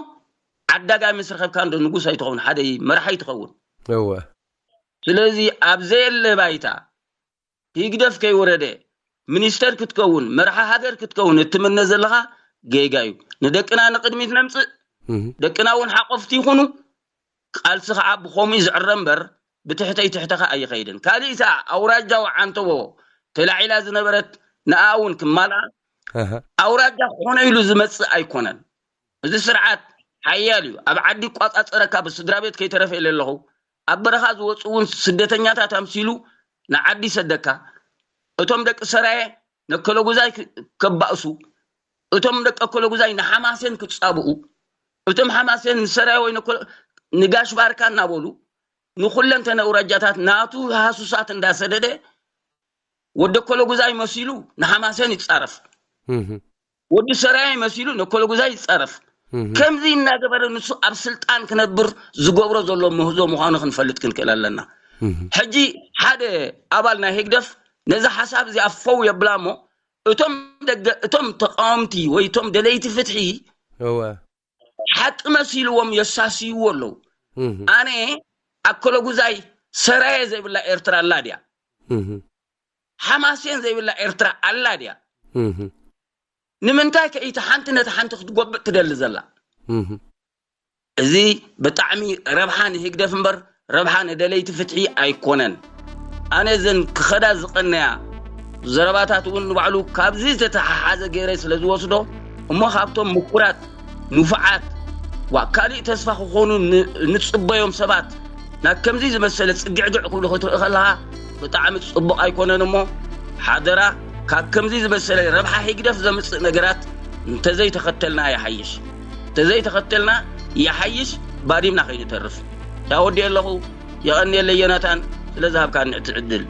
ዓዳጋይ ምስ ረኸብካ እንዶ ንጉስ ኣይትኸውን፣ ሓደ መራሒ ኣይትኸውን። እወ ስለዚ ኣብ ዘየለ ባይታ ህግደፍ ከይወረደ ሚኒስተር ክትከውን፣ መርሓ ሃገር ክትከውን እትምነ ዘለኻ ጌጋ እዩ። ንደቅና ንቕድሚት ነምፅእ። እህ፣ ደቅና እውን ሓቆፍቲ ይኹኑ። ቃልሲ ከዓ ብኸምኡ ዝዕረ እምበር ብትሕተይ ትሕተኻ ኣይኸይድን። ካሊእ ሰ ኣውራጃዊ ዓንተቦ ተላዒላ ዝነበረት ንኣ እውን ክማልኣ ኣሃ፣ ኣውራጃ ክኾነ ኢሉ ዝመፅእ ኣይኮነን። እዚ ስርዓት ሓያል እዩ። ኣብ ዓዲ ይቋፃፀረካ፣ ብስድራ ቤት ከይተረፈ ኢለ ኣለኹ። ኣብ በረኻ ዝወፁ እውን ስደተኛታት ኣምሲሉ ንዓዲ ይሰደካ። እቶም ደቂ ሰራየ ነከለጉዛይ ክ- ከባእሱ፣ እቶም ደቂ ኣከለጉዛይ ንሓማሴን ክፃብኡ፣ እቶም ሓማሴን ንሰራየ ወይ ነከለ- ንጋሽ ባርካ እናበሉ ንኩለንተነ ኣውራጃታት ናቱ ሃሱሳት እንዳሰደደ ወዲ ኣከለጉዛይ መሲሉ ንሓማሴን ይፃረፍ፣ እህ፣ ወዲ ሰራየ መሲሉ ነከለጉዛይ ይፃረፍ። እህ፣ ከምዚ እናገበረ ንሱ ኣብ ስልጣን ክነብር ዝገብሮ ዘሎ ምህዞ ምዃኑ ክንፈልጥ ክንክእል ኣለና። እህ፣ ሕጂ ሓደ ኣባል ናይ ህግደፍ ነዚ ሓሳብ እዚ ኣፈው የብላ እሞ፣ እቶም ደገ እቶም ተቃወምቲ ወይ እቶም ደለይቲ ፍትሒ እወ ሓቂ መሲልዎም የሳስይዎ ኣለዉ። እህ፣ ኣነ ኣከለጉዛይ ሰራየ ዘይብላ ኤርትራ ኣላ ድያ? እህ፣ ሓማሴን ዘይብላ ኤርትራ ኣላ ድያ? እህ፣ ንምንታይ ከ ኢቲ ሓንቲ ነቲ ሓንቲ ክትጎብጥ ትደሊ ዘላ? እህ፣ እዚ ብጣዕሚ ረብሓ ንህግደፍ እምበር ረብሓ ንደለይቲ ፍትሒ ኣይኮነን። ኣነ እዘን ክኸዳ ዝቐነያ ዘረባታት እውን ንባዕሉ ካብዚ ዝተተሓሓዘ ገይረ ስለ ዝወስዶ እሞ ካብቶም ምኩራት ንፉዓት ዋ ካሊእ ተስፋ ክኾኑ ን- ንጽበዮም ሰባት ናብ ከምዚ ዝመሰለ ጽግዕግዕ ክብሉ ክትርኢ ከለኻ ብጣዕሚ ጽቡቕ ኣይኮነን። እሞ ሓደራ ካብ ከምዚ ዝመሰለ ረብሓ ህግደፍ ዘምጽእ ነገራት እንተዘይተኸተልና ይሓይሽ፣ እንተዘይተኸተልና ይሓይሽ፣ ባዲምና ከይንተርፍ። ያወዲ ኣለኹ። የቐንየለይ ዮናታን ስለ ዝሃብካኒ እቲ ዕድል።